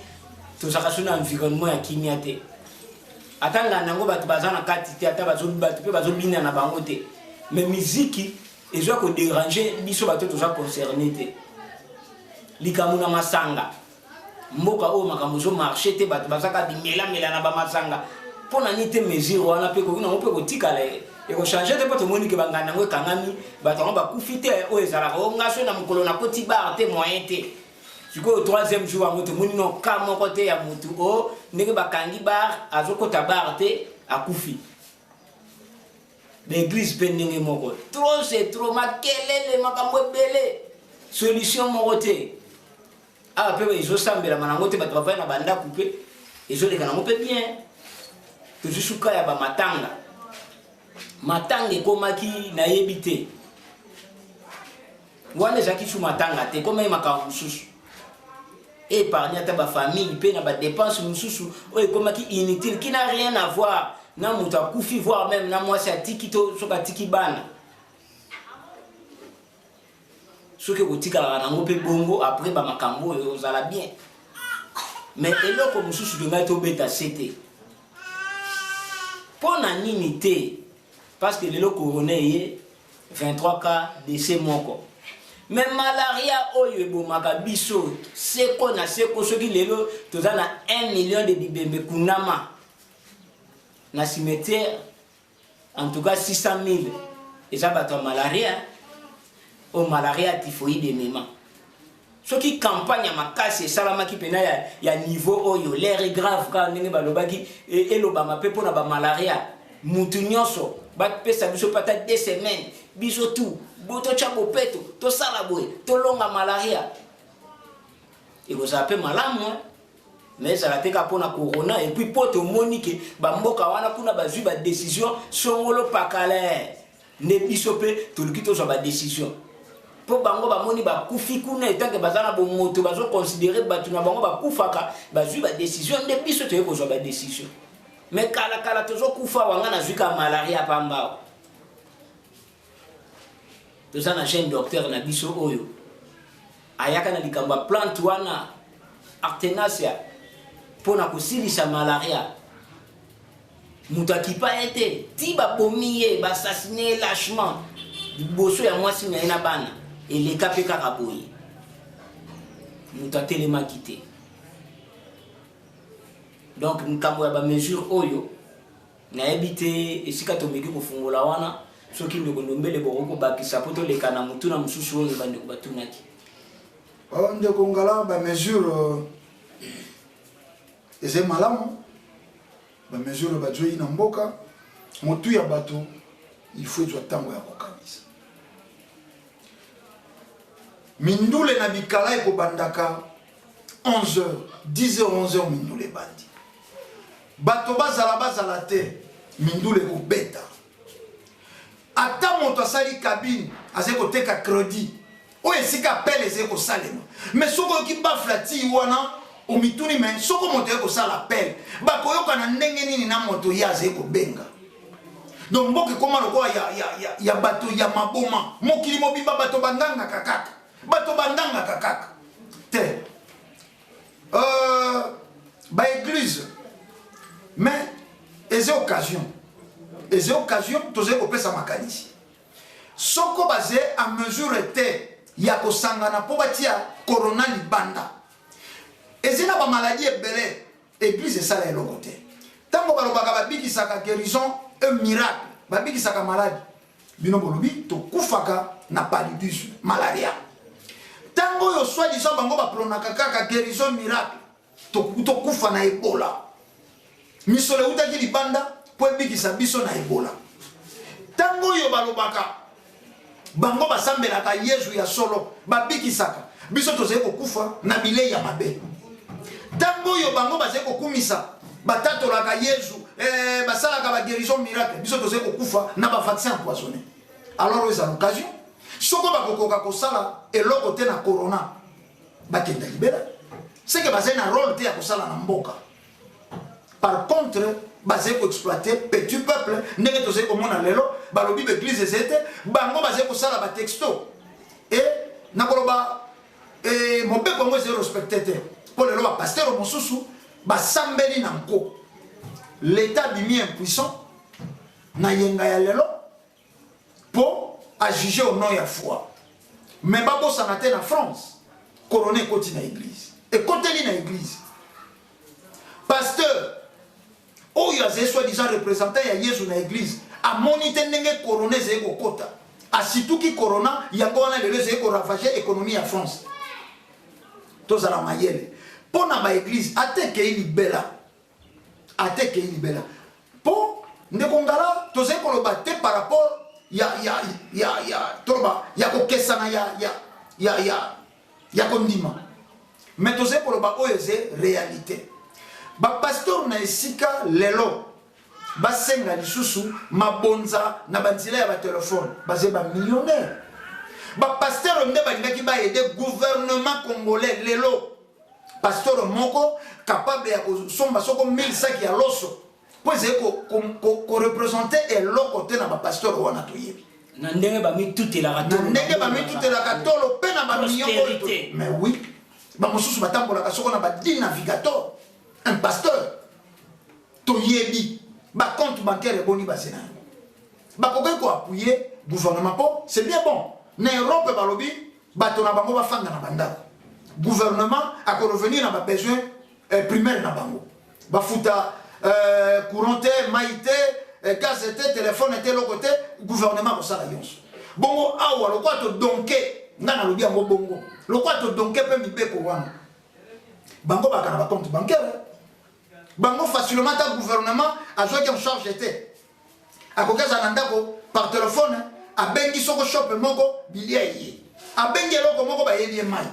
tozalaka so na environnement ya kimia te. Ata nganda yango bato baza na kati te, ata bato mpe bazobina na bango te, mais miziki ezwa kodéranger biso bato toza concerné te. Likambo na masanga, mboka oyo makambo ezomarcher te, bato bazaka bimelamela na bamasanga. Mpo na nini te mesure wana mpe koki nango mpe kotikala, ekochanger te? Mpo tomoni ke banganda yango ekangami, bato yango bakufi te. Oyo ezalaka o nga so na mokolo nakoti bar te, moyen te. Sikoyo troisième jour yango tomoni no ka moko te ya motu o ndenge bakangi bar, azokota bar te, akufi. Baéglise mpe ndenge moko, trop c'est trop, makelele, makambo ebele, solution moko te. Awa mpe ezosambelama nango te, bato bavai na bandako mpe ezoleka nango mpe bien. Tozwi suka ya bamatanga, matanga ekomaki nayebi te, wana ezalaki su matanga te, ekomaki makambo mosusu. Épargne ata bafamille mpe na badépense mosusu oyo ekomaki inutile, qui n'a rien à voir na moto akufi, voire même na mwasi atiki to soki atiki bana. Soki ekotikalaka nango mpe bongo, après bamakambo oyo ozala bien. Mais eloko mosusu tongai tobeta se te, mpo na nini te? Parce que lelo corona eye, 23 cas décès moko, mais malaria oyo ebomaka biso seko na seko, soki lelo toza na 1 million de bibembe kunama na cimetière, en tout cas 600 000 eza bato ya malaria oyo, malaria typhoïde emema. Soki campagne ya makasi esalamaki mpena ya niveau oyo, l'heure est grave, kaka ndenge balobaki, elobama mpe mpona bamalaria, mutu nyonso bapesa biso mpe ata 2 semaines, biso tu totya bopeto, tosala boye, tolonga malaria, ekozala mpe malamu. Mais ezala te kaka mpona corona. Et puis mpo tomoni ke bamboka wana kuna bazwi badécision songolo pakala, nde biso mpe toluki tozwa badécision, mpo bango bamoni bakufi kuna, etanke baza na bomoto, bazoconsidérer bato na bango bakufaka, bazwi badécision, nde biso toye kozwa badécision. Mais kalakala tozokufa wanga, nazwi ka malaria pamba. Toza na jeune docteur na biso oyo ayaka na likambo ya plante wana artémisia mpo na kosilisa malaria. Moto akipa ye te, ti babomi ye, baassassiner ye lâchement liboso ya mwasi na ye na bana. Eleka mpe kaka boye, moto atelemaki te. Donc likambo ya bamesure oyo, nayebi te esika tomeki kofungola wana. Soki ndeko Ndombele bokoki kobakisa mpo toleka na motuna mosusu oyo bandeko batunaki. Oh, ndeko Ngala, bamesure eza malamu, bamesure bazwei na mboka. Motu ya bato, il faut ezwa ntango ya kokanisa. Mindule na bikala ekobandaka 11h, 10h, 11h, mindule ebandi. Bato bazala bazala te, mindule ekobeta. Ata moto asali cabine, azali koteka crédit, oyo esika appel ezali kosalema, mais soki oyoki baffle tii wana, omituni: mais soko moto aye kosala appel, bakoyoka na ndenge nini na moto ye azali kobenga? Donc mboka ekóma lokola ya bato ya maboma. Mokili mobimba bato bangangaka kaka, bato bangangaka kaka te. Baéglise, mais eza occasion, eza occasion tozali kopesa makanisi. Soko baze a mesure te ya kosangana mpo batia corona libanda, eza na bamaladi ebele. Église esala eloko te. Ntango balobaka babikisaka, guérison et miracle, babikisaka maladi, bino bolobi tokufaka na paludisme, malaria. Ntango Ntango oyo soi-disant bango bapronaka kaka guérison miracle, tokufa na Ebola. Misolo eutaki libanda mpo ebikisa biso na Ebola. Ntango oyo balobaka bango basambelaka Yezu ya solo, babikisaka biso, tozali kokufa na bilei ya mabe. Ntango oyo bango bazali kokumisa, batatolaka Yezu, basalaka ba guérison miracle, biso tozali kokufa na ba vaccin empoisonné. Alors oyo eza l'occasion, soko bakokoka kosala eloko te na corona, bakenda libela, seke bazali na rôle te ya kosala na mboka. Par contre bazali koexploite petit peuple, ndenge tozali komona lelo balobi baeglise ezali te, bango bazali kosala batexto e nakoloba e, mobeko yango ezali respecte te, mpo lelo bapasteur mosusu basambeli na nko, l'état bimi impuissant na yenga ya lelo mpo ajuge au nom ya foi. Mais babosana te, na France corona ekoti na église, ekoteli na église. Pasteur oyo azali soi-disant représentant ya Yesu na église amoni te ndenge corona ezali kokota, asituki corona yango wana lelo ezali koravage économie ya France. Tozala mayele mpo na baeglise, ata ekei libela, ata ekei libela. Mpo ndeko Ngala, tozali koloba te par rapport ya toloba ya kokesana ya kondima, mais tozali koloba oyo eza réalité. Bapasteur na esika lelo basenga lisusu mabonza na banzela ya batelefone, bazali bamillionnaire. Bapasteur nde balingaki baaider gouvernement congolais. Lelo pasteur moko capable ya kosomba soko 1000 saki ya loso, mpo ezali koreprésente eloko te na bapasteur wana toyebi. Na ndenge bamitutelaka. Na ndenge bamitutelaka tolo mpe na bamillion oyo. Mais oui, bamosusu batambolaka soko na ba 10 navigateur. Un pasteur toyebi bacompte bancaire eboni baze na yango, bakoki koappuyer gouvernement mpo c'est bien bon. Na Europe balobi bato na bango bafanda na bandako, gouvernement akorevenir na babesoin primaire na bango, bafuta courant te, mai te, gaz te, telefone te, eloko te, gouvernement akosala nyonso. Bongo awa lokola todonke, nga nalobi yango bongo, lokola todonke mpe mibeko wana, bango baka na bacompte bancaire bango facilement. Ata gouvernement azwaki en charge te, akoki azala na ndako, par téléphone abengi soko shop moko, bilia ye, abengi eloko moko, bayebi ye, mai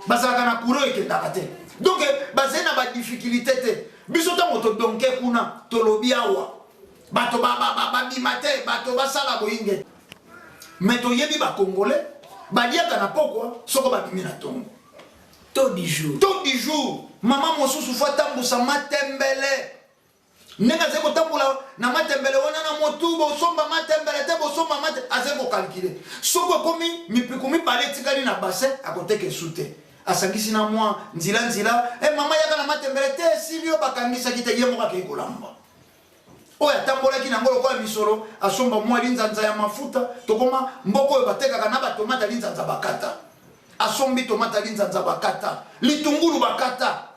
bazalaka na courant ekendaka te, donc bazali na badifficulté te. Biso ntango todonke kuna, tolobi awa bato babima te, bato basala boyinge, mais toyebi bacongolais baliaka na pokwa soko babimi na ntongo. Taux du jour. Taux du jour. Mama mosusu fo atambusa matembele, ndenge azali kotambola na matembele wana na motu, bosomba matembele te, bosomba mate, azali kocalculer soki ekomi mipiku mibale etikali na bassin, akoteka esu te, asangisi na mwa nzila nzila. E mama, yaka na matembele te, esili oyo bakangisaki te, ye moko akei kolamba oyo atambolaki nango lokola misolo, asomba mwa linzanza ya mafuta. Tokoma mboka oyo batekaka na batomate linzanza bakata, asombi tomate linzanza bakata, litungulu bakata.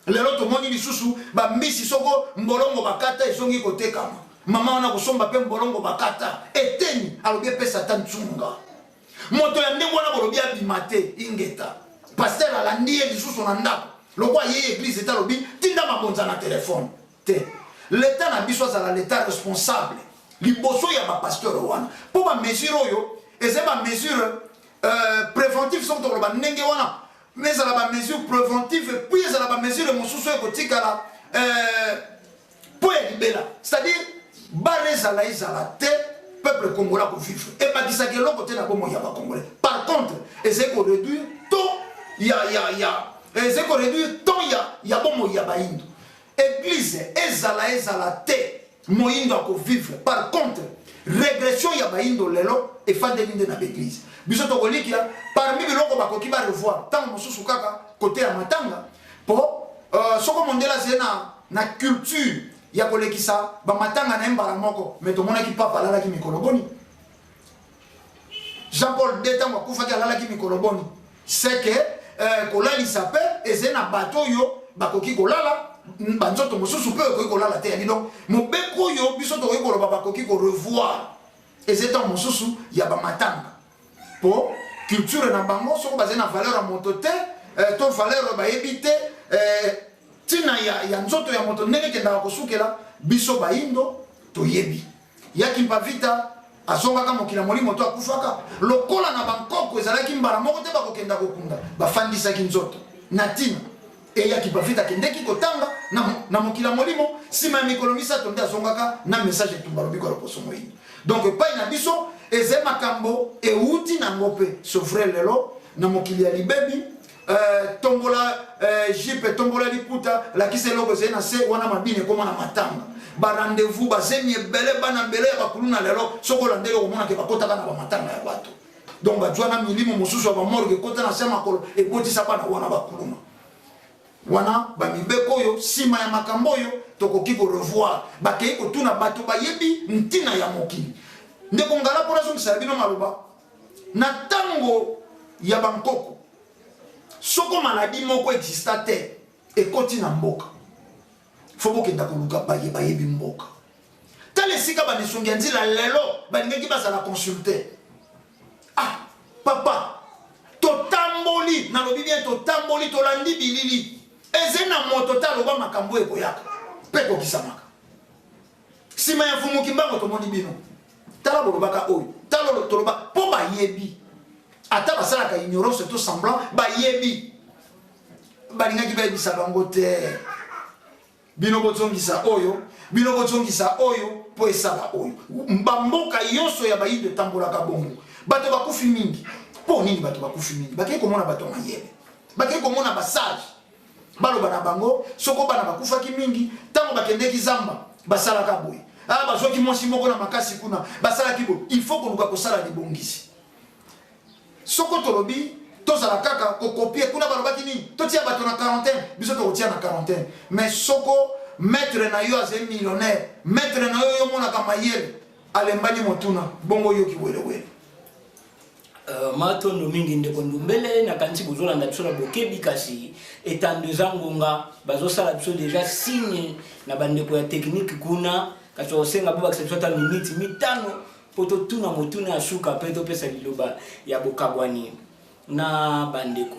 Lelo tomoni lisusu bambisi soko mbolongo bakata ezongi kotekama. Mama wana kosomba mpe mbolongo bakata eteni, alobi epesa ata ntsunga. Moto ya ndenge wana bolobi abima te, ingeta. Pasteur alandi ye lisusu na ndako, lokola ye église ete, alobi tinda mabonza na telefone te. L'état na biso azala l'état responsable liboso ya bapasteur wana, mpo bamesure oyo eza bamesure préventive, soki tokoloba ndenge wana, mais ezala bamesure préventive, puis ezala bamesure mosusu oyo ekotikala mpo ya libela. C'est-à-dire bar ezala ezala te, peuple congolais akovivre, ebakisaka eloko te na bomoi ya bacongolais. Par contre ezali koréduire taux ya ezali koréduire temps ya bomoi ya bayindo. Église ezala ezala te, moyindo akovivre. Par contre régression ya bayindo lelo efandeli nde na baeglise. Biso tokolikia parmi biloko bakoki barevoir ntango mosusu kaka kote ya matanga, mpo soko mondele azali na culture ya kolekisa bamatanga na ye mbala moko. Mais tomonaki papa alalaki mikolo boni, Jean Paul II ntango akufaki alalaki mikolo boni. C'est que kolalisa mpe ezali na bato oyo bakoki kolala, banzoto mosusu mpe ekoki kolala te. Yani donc mobeko oyo biso tokoki koloba bakoki korevoir eza ntango mosusu ya bamatanga, mpo Culture na bango soko bazali na valeur ya moto te, eh, to valeur bayebi te, eh, ntina ya, ya nzoto ya moto ndenge ekendaka kosukela. Biso bayindo toyebi ya Kimpa Vita azongaka mokili ya molimo to akufaka lokola na bankoko ezalaki mbala moko te bakokenda kokunda, bafandisaki nzoto na ntina eya Kimpa Vita akendeki kotanga na, na mokili ya molimo. Nsima ya mikolo misato nde azongaka na message etumba lobiko ya loposo moyindo. Donc epai na biso ezali makambo ewuti nango mpe c'est vrai lelo na mokili ya libebi, tombola jupe, tombola liputa, lakisa eloko ezali na se wana, mabina ekóma na matanga, barendez-vous, bazemi ebele, bana ebele ya bakuluna lelo soki olandeli okomonake bakotaka na bamatanga ya bato. Donc bazwa na milimo mosusu ya bamorgue ekota na se ya makolo, ebotisa bana wana bakuluna wana. Bamibeko oyo nsima ya makambo oyo tokoki korevoir, bakei kotuna bato bayebi ntina ya mokili. Ndeko Ngala, mpo nazongisela bino maloba, na ntango ya bankoko, soko maladie moko exista te ekoti na mboka, fo bokenda koluka baye bayebi mboka. Tala esika banesongi ya nzila lelo balingaki bazala consulte. Ah papa, totamboli, nalobi bien, totamboli, tolandi bilili, eze na moto te aloba makambo ekoyaka mpe ekokisamaka. Nsima ya Mfumu Kimbango tomoni bino, tala bolobaka oyo, tala toloba mpo bayebi, ata basalaka ignorance to semblant, bayebi, balingaki bayebisa bango te: bino bozongisa oyo, bino bozongisa oyo mpo esala oyo. Bamboka nyonso ya bayindo etambolaka bongo. Bato bakufi mingi mpo nini? Bato bakufi mingi, bakei komona bato ya mayele, bakei komona basage, baloba na bango soko bana bakufaki mingi ntango bakendeki zamba, basalaka boye, ah, bazwaki mwasi moko na makasi kuna, basalaki boye. Il faut koluka kosala libongisi. Soko tolobi tozala kaka kocopier kuna balobaki nini, totia bato na quarantaine, biso tokotia na quarantaine, mais soko maître na yo azali millionnaire, maître na yo yo omonaka mayele, alembani motuna bongo yoki welewele. Matondo mingi, ndeko Ndumbele. Nakanisi bozolanda biso na bokebi, kasi etando eza ngonga, bazosala biso déjà signe na bandeko ya technique kuna, kasi osenga bobakisa biso ata miniti 5 mpo totuna motuna ya suka mpe topesa liloba ya bokabwani na bandeko.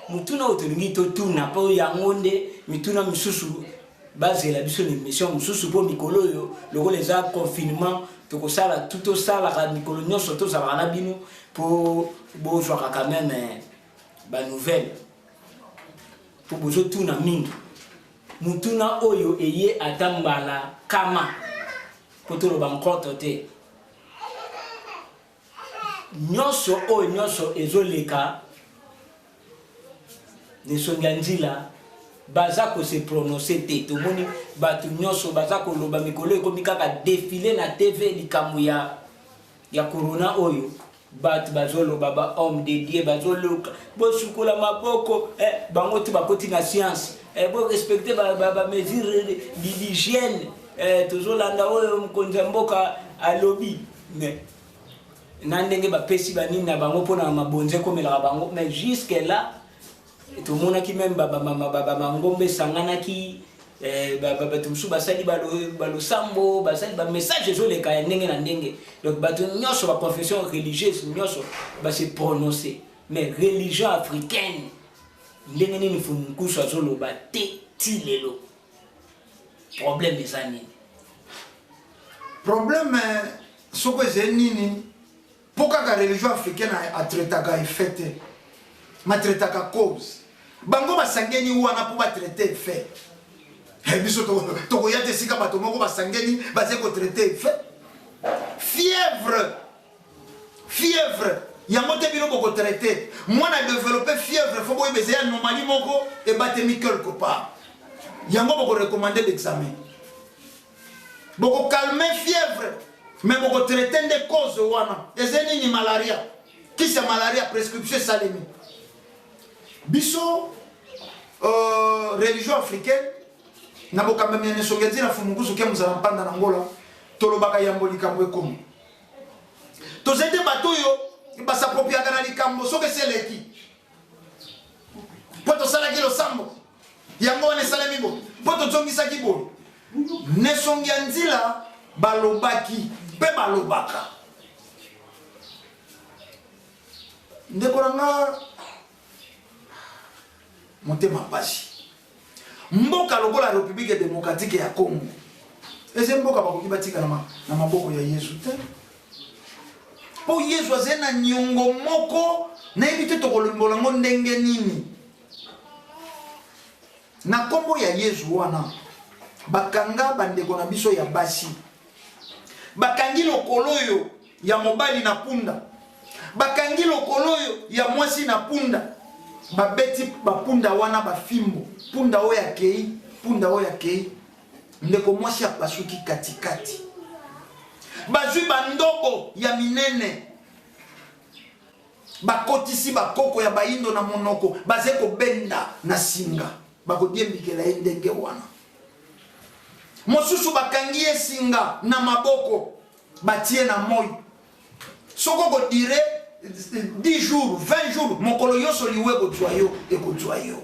Motuna oyo tolingi totuna, mpo yango nde mituna misusu bazela biso na émission mosusu, mpo mikolo oyo lokola eza confinement, tokosala tu tosalaka mikolo nyonso, tozalaka na bino mpo bozwaka quand même banouvelle, mpo bozotuna mingi. Motuna oyo eye ata mbala kama, mpo toloba nkoto te, nyonso oyo nyonso ezoleka nesongi ya nzila, baza kose prononcer te. Tomoni bato nyonso baza koloba, mikolo ekomi kaka défilé na TV, likambo ya corona oyo. Bato bazoloba, ba homme de Dieu bazoluka bosukola maboko, eh, bango ti bakoti na science, eh, borespecte bamesure ba, ba d'hygiène, eh, tozolanda oyo mokonzi ya mboka alobi, mais na ndenge bapesi banini na bango mpona mabonza ekomelaka bango. Mais jusque là tomonaki même bamangomba esanganaki, bato mosusu basali balosambo, basali bamessage ezoleka ya ndenge na ndenge. Donc bato nyonso, baconfession religieuse nyonso base prononcer, mais religion africaine, ndenge nini Mfumu azoloba te ti lelo? Problème eza nini? Problème soko ezali nini? Mpo kaka religion africaine atraitaka effet te, matraitaka cause. Bango basangeni wana mpo batraite effet. Biso tokoya te esika bato moko basangeni bazali kotraite effet. Fièvre, fièvre yango te bino bokotraite. Mwana développe fièvre, fo boyeba ezali anomalie moko ebatemi quelque part, yango bokorecommande l'examen, bokokalme fièvre, mais bokotraite nde cause wana eza nini. Malaria, kisi ya malaria, prescription esalemi. Biso religion africaine na bokambami ya nesongi ya nzela Fumukusu ke mozala mpanda na Ngola, tolobaka yambo likambo ekomi. Tozali te bato oyo basapropriaka na likambo soki esi eleki, mpo tosalaki losambo yango wana esalemi boye, mpo tozongisaki boye. Nesongi ya nzila balobaki mpe balobaka. Ndeko na nga, motema pasi. Mboka lokola Republique Democratique ya Congo eza mboka bakoki batika na maboko ya Yesu te, mpo Yesu azali na niongo moko, nayebi te tokolimbola yango ndenge nini. Na nkombo ya Yesu wana bakanga bandeko na biso ya basi, bakangi lokolo oyo ya mobali na punda, bakangi lokolo oyo ya mwasi na punda, babeti bapunda wana bafimbo, punda oyo akei, punda oyo akei, ndeko mwasi apasuki katikati. Bazwi bandobo ya minene, bakotisi bakoko ya bayindo na monoko, bazali kobenda na singa, bakodiembikela ye ndenge wana. Mosusu bakangi ye singa na maboko, batie na moi. Soki okodire 10 jours, 20 jours, mokolo nyonso liwa ekozwa yo, ekozwa yo.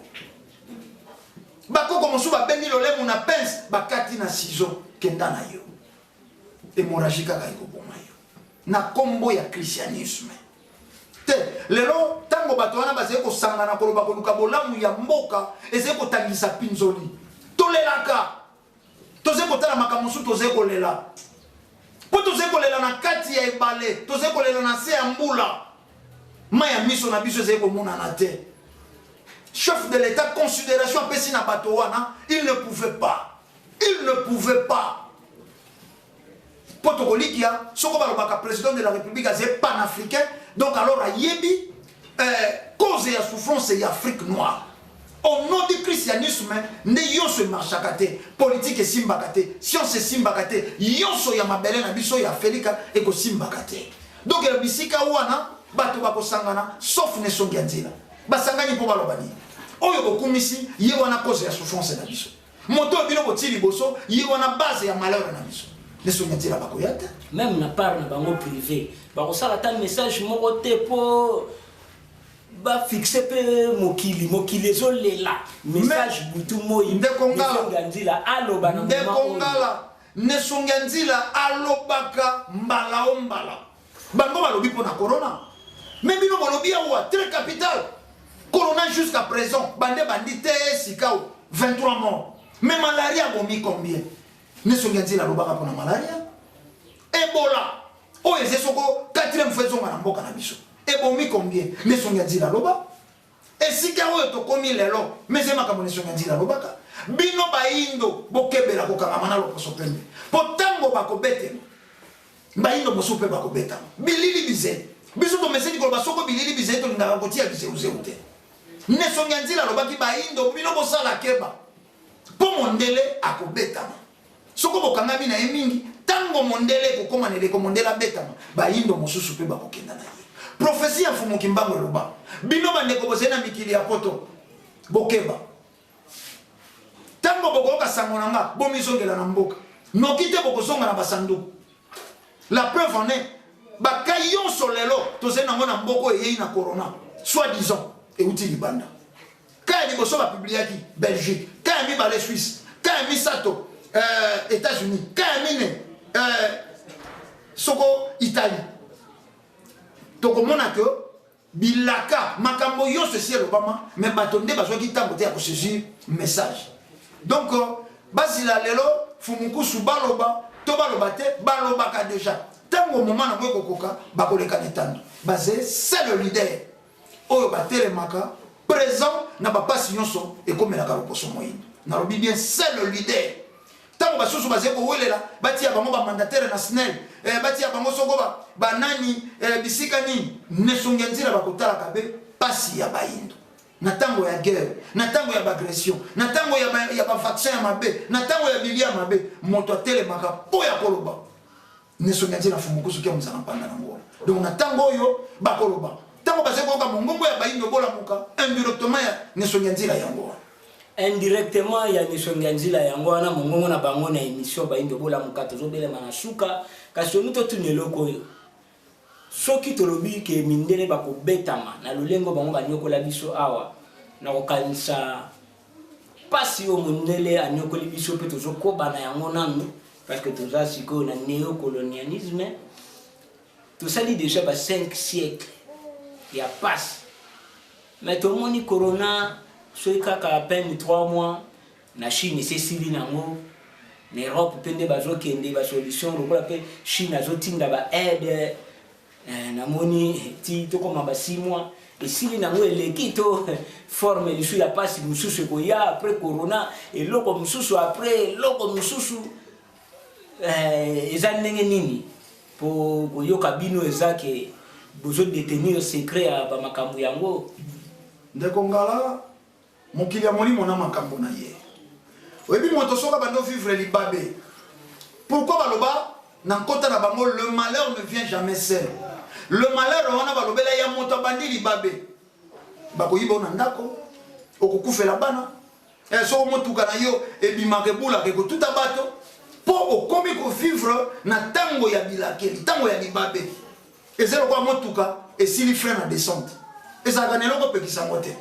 Bakoko mosusu babendi lolemo na pince, bakati na ciseau, kenda na yo. Hémorragie kaka ekoboma yo. Na kombo ya christianisme. Te, lelo tango bato wana bazali kosangana koloba koluka bolamu ya mboka, ezali kotangisa pinzoli. Tolelaka. Tozali kotala makambo mosusu, tozali kolela. Mpo tozali kolela na kati ya ebale, tozali kolela na se ya mbula. Mai ya miso na biso ezali komonana te. Chef de l'État, considération apesi na bato wana, il ne pouvait pas. Il ne pouvait pas. Po tokolikia, soko balobaka président de la République azali panafricain, donc alors ayebi cause ya souffrance ya Afrique noire. Au nom du christianisme, nde yonso emarchaka te, politique esimbaka te, science esimbaka te, yonso ya mabele na biso ya Afrika ekosimbaka te. Donc na bisika wana bato bakosangana sauf ne songi ya nzela. Basangani mpo baloba nini? Oyo bokumisi ye wana cause ya souffrance na biso. Moto oyo bino botie liboso ye wana base ya malheur na biso. Ne songi ya nzela bakoya te. Même na part na bango privé, bakosala ata message moko te po ba fixe pe mokili, mokili ezolela message butu moi. Ndeko Ngala, Nesongi ya nzila aloba na Ndeko moment oyo. Ngala, Nesongi ya nzila alobaka mbala o mbala. Bango balobi pona corona. Mais bino bolobi awa très capital. Corona jusqu'à présent, bande bandi te sikao 23 morts. Mais malaria bomi combien? Nesongi ya nzila alobaka pona malaria. Ebola oyo eza soko 4e fois ezonga na mboka na biso. Ebomi combien? Nesongi ya nzila aloba. Esika oyo tokomi lelo, mais eza makambo Nesongi ya nzila alobaka. Bino bayindo bokebela kokangama na loposo pembe. Po tango bakobetema, bayindo mosusu pe bakobetama. Bilili bize. Biso tomeseni koloba soko bilili bize tolingaka kotia bizeuzeu te. Nesongi ya nzila alobaki bayindo bino bosala keba. Po mondele akobetama. Soko bokangami na ye mingi, tango mondele ekokoma na eleko mondele abetama, bayindo mosusu pe bakokenda na ye. Prophetie ya Mfumu Kimbangu eloba, bino bandeko bozali na mikili ya poto, bokeba. Tango bokoyoka sango na nga, bomizongela na mboka. Noki te bokozonga na basanduku. La preuve en est, baka yonso lelo tozali nango na mboka oyo eyei na corona, soi-disant euti libanda. Ka ya liboso ba publiaki Belgique, ka ya mibale Suisse, ka ya misato États-Unis, ka ya mine soko Italie. Tokomona que bilaka makambo yonso esi elobama, mais bato nde bazwaki ntango te ya kosaisir message. Donc bazila lelo Fumukusu baloba to baloba te, balobaka déjà. Ntango moment nango ekokoka, bakoleka na etando. Baze c'est le leader oyo batelemaka présent na bapasi nyonso ekomelaka loposo moyindo. Nalobi bien c'est le leader. Ntango basusu bazali kowelela batia bango ba mandataire na SNEL, batia bango soko banani, bisika nini, Nesongi ya nzila bakotalaka be pasi ya bayindo. Na ntango ya guerre, na ntango ya baagression, na ntango ya ba vaccin ya mabe, na ntango ya bilia ya mabe, moto atelemaka mpo ya koloba. Nesongi ya nzila Fumukusu kia mozala mpanda na ngola. Donc na ntango oyo bakoloba, ntango bazali koyoka mongongo ya bayindo bolamuka indirectement ya Nesongi ya nzila yango wana. Indirectement ya Nesongi ya nzila yango wana mongongo na bango na émission bayindo bolamuka tozobelema na suka. Kasi omi totuna eloko oyo. Soki tolobi ke mindele bakobetama na lolengo bango banyokola biso awa, na kokanisa pasi oyo mondele anyokoli biso pe tozokoba na yango nanu, parce que toza sikoyo na néocolonialisme, tosali déjà ba 5 siècles. ya pasi. Mais tomoni corona soki kaka à peine 3 mois na Chine esi esili nango, na Europe mpe nde bazokende ba solution lokola mpe Chine azotinda ba aide. Namoni ti tokoma ba 6 mois esili nango, eleki to forme lisusu ya pasi mosusu ekoya après corona, eloko mosusu après eloko mosusu. Eza ndenge nini po koyoka bino eza ke bozo détenir secret ya bamakambo yango? Ndeko Ngala, mokili ya molimo na makambo na ye. Oyebi, moto soki abandi ovivre libabe, pourquoi baloba na nkota na bango: "Le malheur ne vient jamais seul"? Le malheur wana balobela ya moto abandi libabe, bakoyiba yo na ndako, okokufela bana, soko motuka na yo ebimaka, ebulaka, ekotuta bato, mpo okomi kovivre na ntango ya bilakeli, ntango ya libabe. Eza lokola motuka esili frein na descente, ezalaka na eloko opekisa yango te.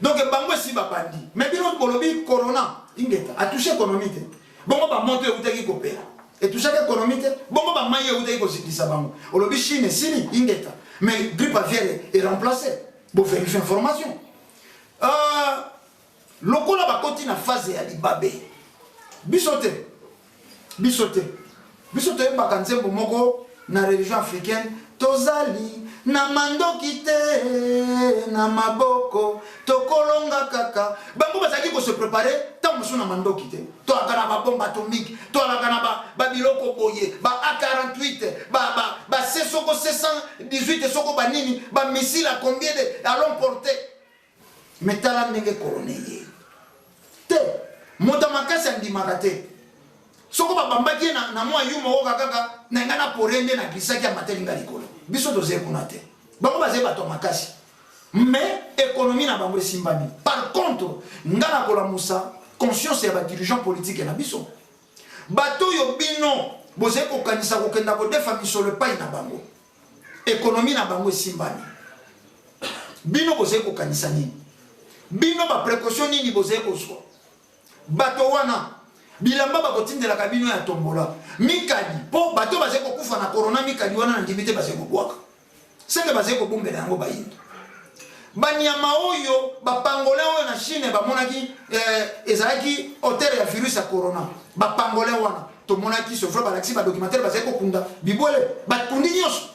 Donc bango esi babandi. Mais bino bolobi corona, ingeta, atouche économie te. Bongo bamoto eutaki kopela, etouchaki économie te? Bongo bamai eutaki kozindisa bango? Olobi Chine esili, ingeta, mais grippe aviaire eremplace. Boverifie information. Lokola bakoti na phase ya libabe, biso te, biso te. Biso toyembaka nzembo moko na religion africaine: "Tozali na mandoki te na maboko, tokolonga kaka." Bango bazalaki kose préparer ntango mosusu na mandoki te. Toalaka na babombe atomique, toalaka na babiloko boye, ba A48, ba C soko C118, soko banini, bamissile à combien de à longue portée. Mais tala ndenge corona ye te. Moto ya makasi andimaka te. Soko babambaki ye na mwa yu moko kaka na ngai na pore nde naglisaki, amateli nga likolo. Biso tozali kuna te. Bango bazali bato ya makasi, mais économie na bango esimbami. Par contre, nga na kolamusa conscience ya badirigeant politique na biso, bato oyo bino bozali kokanisa kokenda kodefa misolo epai na bango, économie na bango esimbami. Bino bozali kokanisa nini? Bino baprécaution nini bozali kozwa? Bato wana, bilamba bakotindelaka bino ya tombola mikadi, mpo bato bazali kokufa na corona, mikadi wana na ndimi te bazali kobwaka, senge bazali kobombela yango bayindo. Banyama oyo, bapangolin oyo na Chine bamonaki, ezalaki auteur ya virus ya corona. Bapangolin wana tomonaki, c'est vrai, balakisi badocumentaire, bazali kokunda bibwele, bakundi nyonso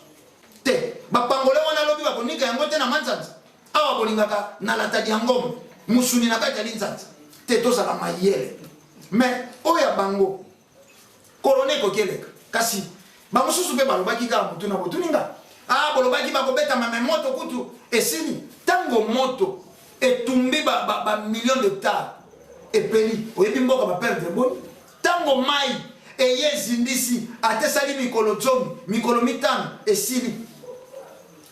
te. Bapangolin wana lobi bakonika yango te na manzanza awa. Bolingaka na latadi ya ngombe, musuni na kati ya linzanza te. Tozala mayele. Mais oyo ya bango, corona ekoki eleka. Kasi bamosusu mpe balobaki kaka motu na botuninga: "Ah, bolobaki bakobetama." Me moto kutu esili. Ntango moto etumbi bamillion ba d'hectare, epeli, oyebi mboka baperdre boni? Ntango mai eye ezindisi, ate esali mikolo 10, mikolo 5, esili,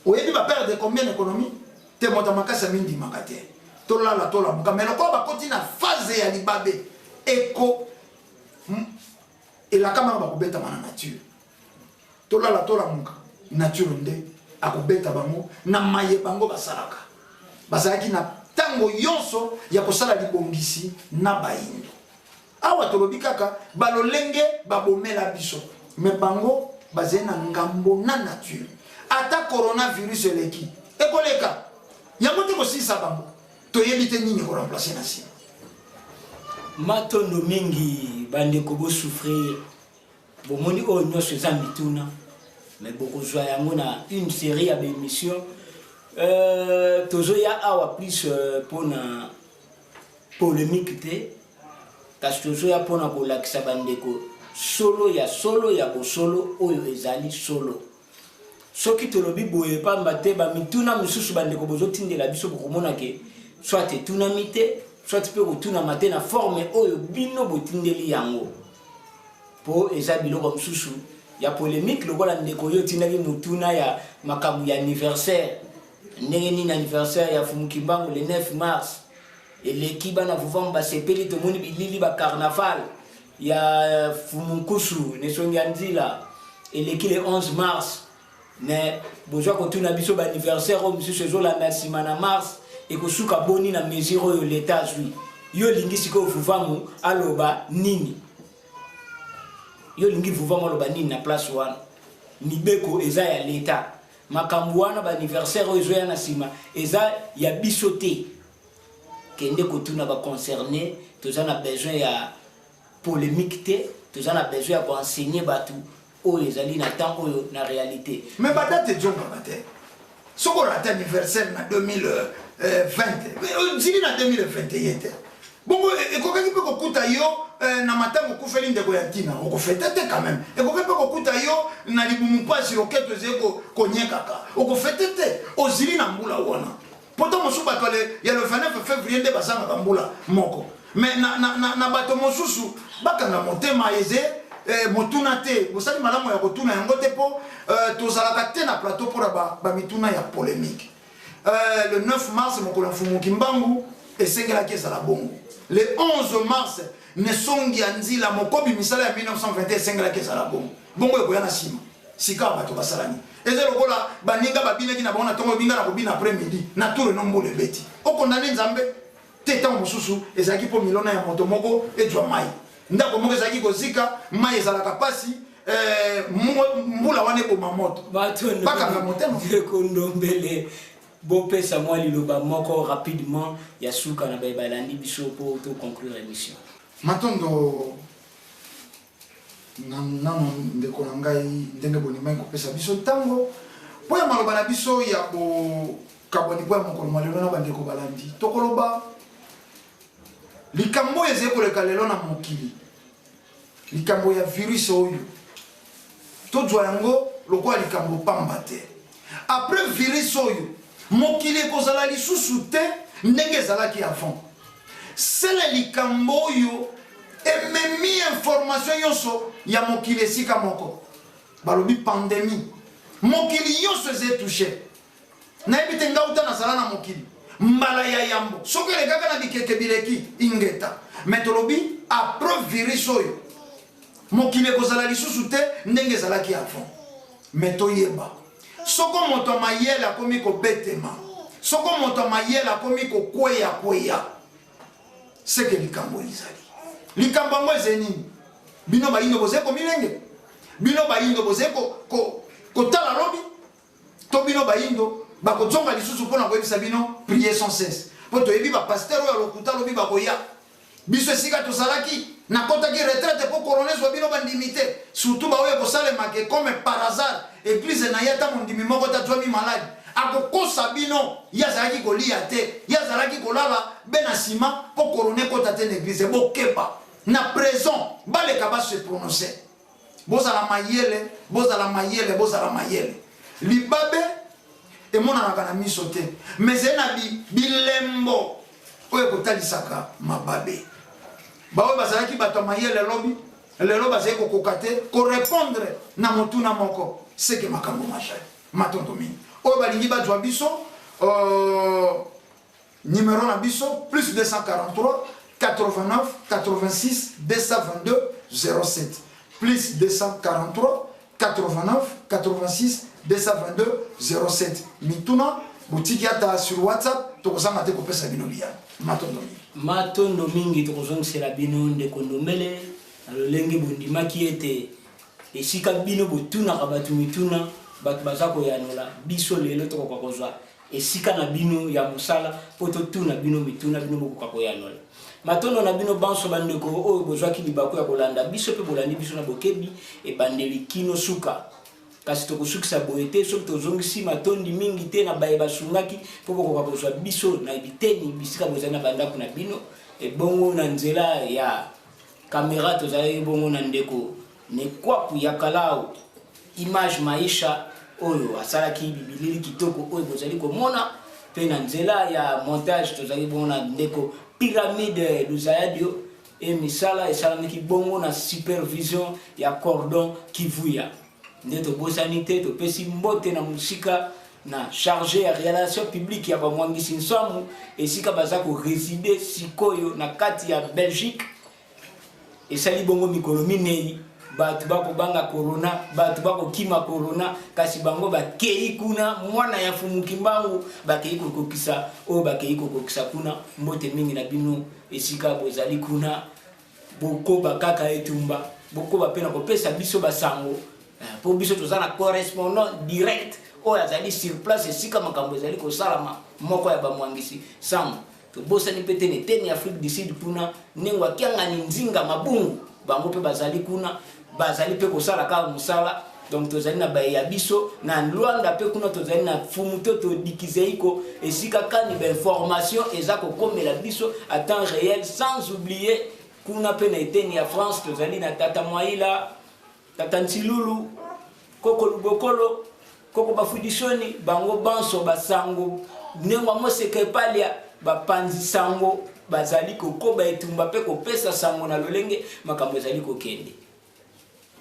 oyebi baperdre combien na économie te? Moto ya makasi amindimaka te. Tolala, tolamuka. Mais lokola bakoti na phase ya libabe, eko elakamaka, bakobetama na nature. Tolala, tolamuka, nature nde akobeta bango na maye bango basalaka. Bazalaki na ntango nyonso ya kosala libongisi na bayindo. Awa tolobi kaka balolenge babomela biso, mais bango bazali na ngambo na nature. Ata coronavirus eleki, ekoleka yango te, kosilisa bango. Toyebi te nini koremplace na nsima. Matondo mingi, bandeko. Bosouffrir, bomoni oyo nyonso eza mituna, mais bokozwa yango na une série ya baémission. Tozoya awa plus mpona polémique te, kasi tozoya mpona kolakisa bandeko solo ya solo ya bosolo oyo ezali solo. Soki tolobi boye, pamba te bamituna mosusu bandeko bozotindela biso, bokomona ke soit etunami te, soit mpe kotunama te na forme oyo bino botindeli yango, mpo eza biloko mosusu ya polémique. Lokola ndeko oyo otindaki motuna ya makambo ya anniversaire, ndenge nini anniversaire ya Fumu Kimbangu le 9 mars eleki, bana vuvamu basepeli, tomoni bilili bacarnaval ya Fumu Nkusu Nesongi ya Nzila eleki le 11 mars. Mais bozwa kotuna biso baanniversaire oyo mosusu ezolanda nsima na mars ekosuka boni na mesure oyo leta azwi? Yo olingi sikoyo vuvamu aloba nini? Yo olingi vuvamu aloba nini na place wana? Mibeko eza ya leta. Makambo wana ba anniversaire oyo ezoya na nsima eza ya biso te. Kende kotuna ba concerne, toza na besoin ya polemique te, toza na besoin ya koenseigner bato oyo ezali na temps oyo na réalité. Mais ba date ezongaka te. Soki orate anniversaire na 2020, ozili na 2021 te. Bongo ekokaki mpe kokuta yo na matanga okufeli ndeko ya ntina, okofete te quand même. Ekoki mpe kokuta yo na libumu mpasi, loketo ezali konyekaka, okofete te, ozili na mbula wana. Poto mosusu bato ya le 29 février nde bazangaka mbula moko. Mais na bato mosusu bakanga motema eze motuna te, bosali malamu ya kotuna yango te mpo tozalaka te na plateau mpona bamituna ya polémique. Le 9 mars mokolo ya Mfumu Kimbangu esengelaki ezala bongo. Le 11 mars nesongi ya nzila mokobi misala ya 1921 esengelaki ezala bongo. Bongo ekoya na nsima. Sika bato basalani. Eza lokola baninga babinaki na bango na ntongo binga na kobina après midi na tour eno mbula ebeti. Okondane Nzambe te ntango mosusu ezalaki mpo milona ya moto moko ezwa mai. Ndako moko ezalaki kozika, mai ezalaka pasi, mbula wana eboma moto. Bakanga motema. Ndeko Ndombele, bopesa mwa liloba moko rapidement ya suka na baye balandi biso mpo to conclure émission. Matondo nano ndeko na ngai ndenge bondimaki kopesa biso ntango mpo ya maloba na biso ya bokabwani mpo ya mokolo mwa lelo na bandeko balandi. Tokoloba likambo oyo ezali koleka lelo na mokili, likambo ya virus oyo tozwa yango lokola likambo pamba te. Après virus oyo mokili ekozala lisusu te ndenge ezalaki avant. Sele likambo oyo ememi information nyonso ya mokili esika moko, balobi pandemie, mokili nyonso eza touché. Nayebi te nga uta nazala na mokili mbala ya yambo soki elekaka na bikeke bileki ingeta, mais tolobi après virus oyo mokili ekozala lisusu te ndenge ezalaki avant. Mais toyeba soko moto ya mayele akomi kobetema, soko moto ya mayele akomi kokweya-kweya, seke likambo ezali. Likambo yango ezali nini? Bino bayindo bozali komilenge, bino bayindo bozali kotala lobi, to bino bayindo bakozonga lisusu mpona koyebisa bino prier sans cesse. Mpo toyebi bapasteur oyo ya lokuta lobi bakoya. Biso esika tozalaki, nakotaki retraite mpo corona ezwa bino bandimi te. Surtout baoyo ekosalemaka comme par hasard église na ye ata mondimi moko te azwami maladi, akokosa bino ye azalaki kolia te, ye azalaki kolala be na nsima mpo corona ekota te na église. Bokeba na présent, baleka ba se prononcer. Bozala mayele, bozala mayele, bozala mayele. Libabe emonanaka na miso te, mais ezali na bilembo oyo ekotalisaka mababe. Baoyo bazalaki bato ya mayele lobi, lelo bazali kokoka te korepondre na motuna moko, seke makambo majali. Matondo mingi. Oyo balingi bazwa biso, numéro na biso plus 243 89 86 222 07, plus 243 89 86 222 07. Mituna botiki ata sur WhatsApp, tokozanga te kopesa bino biyano. Matondo mingi. Matondo mingi tokozongisela bino ndeko Ndombele na lolenge bondimaki ete esika bino botunaka bato mituna, bato baza koyanola biso lelo tokoka kozwa esika na bino ya mosala mpo totuna bino mituna, bino bokoka koyanola. Matondo na bino banso bandeko oyo bozwaki libaku ya kolanda biso mpe bolandi biso na bokebi ebandeli kino suka. Kasi tokosukisa boye te soki tozongisi matondi mingi te na baye basungaki mpo bokoka kozwa biso na biteni bisika bozali na bandako na bino. Ebongo na nzela ya kamera tozalaki bongo na ndeko Nekwaku ya Kalau Image Maisha oyo asalaki bibilili kitoko oyo bozali komona, mpe na nzela ya montage tozali bongo na ndeko Pyramide Luzayadio, e misala esalamaki bongo na supervision ya Cordon Kivuya. Nde tobosani te topesi mbote na mosika na chargé ya relation publique ya bamwangisi nsambu esika baza koreside sikoyo na kati ya Belgique. Esali bongo mikolo minei, bato bakobanga corona, bato bakokima corona, kasi bango bakei kuna, mwana ya Mfumu Kimbangu bakei kokokisa oyo bakei kokokisa kuna. Mbote mingi na bino esika bozali kuna, bokoba kaka etumba, bokoba mpe na kopesa biso basango, mpo biso toza na correspondant direct oyo azali sur place esika makambo ezali kosalama, moko ya bamwangisi sango. Tobosani mpe te na eteni ya Afrique du Sud kuna ndenge akiangani Nzinga Mabungu, bango mpe bazali kuna, bazali mpe kosala kaka mosala. Donc tozali na baye ya biso na Luanda, mpe kuna tozali na Fumu Toto Dikizeiko, esika kani bainformation eza kokomela biso à temps réel. Sans oublier kuna mpe na eteni ya France tozali na Tata Mwaila, Tata Ntilulu, Koko Lubokolo, Koko Bafudisoni, bango banso basango ndenge moseka epalia bapanzi sango bazali kokoba etumba mpe kopesa sango na lolenge makambo ezali kokende.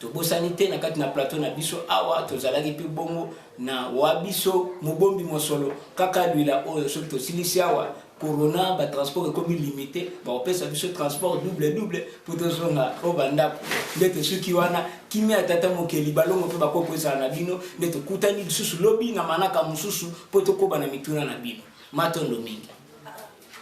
Tobosani te na kati na plateau na biso awa tozalaki mpe bongo na wa biso mobombi mosolo kaka lwila oyo. Soki tosilisi awa corona, batransport ekomi limité, bakopesa biso transport double double mpo tozonga oyo bandako. Nde tosuki wana. Kimia ya Tata Mokeli, balongo mpe bakoko ezala na bino. Nde tokutani lisusu lobi na manaka mosusu mpo tokoba na mituna na bino. Matondo mingi.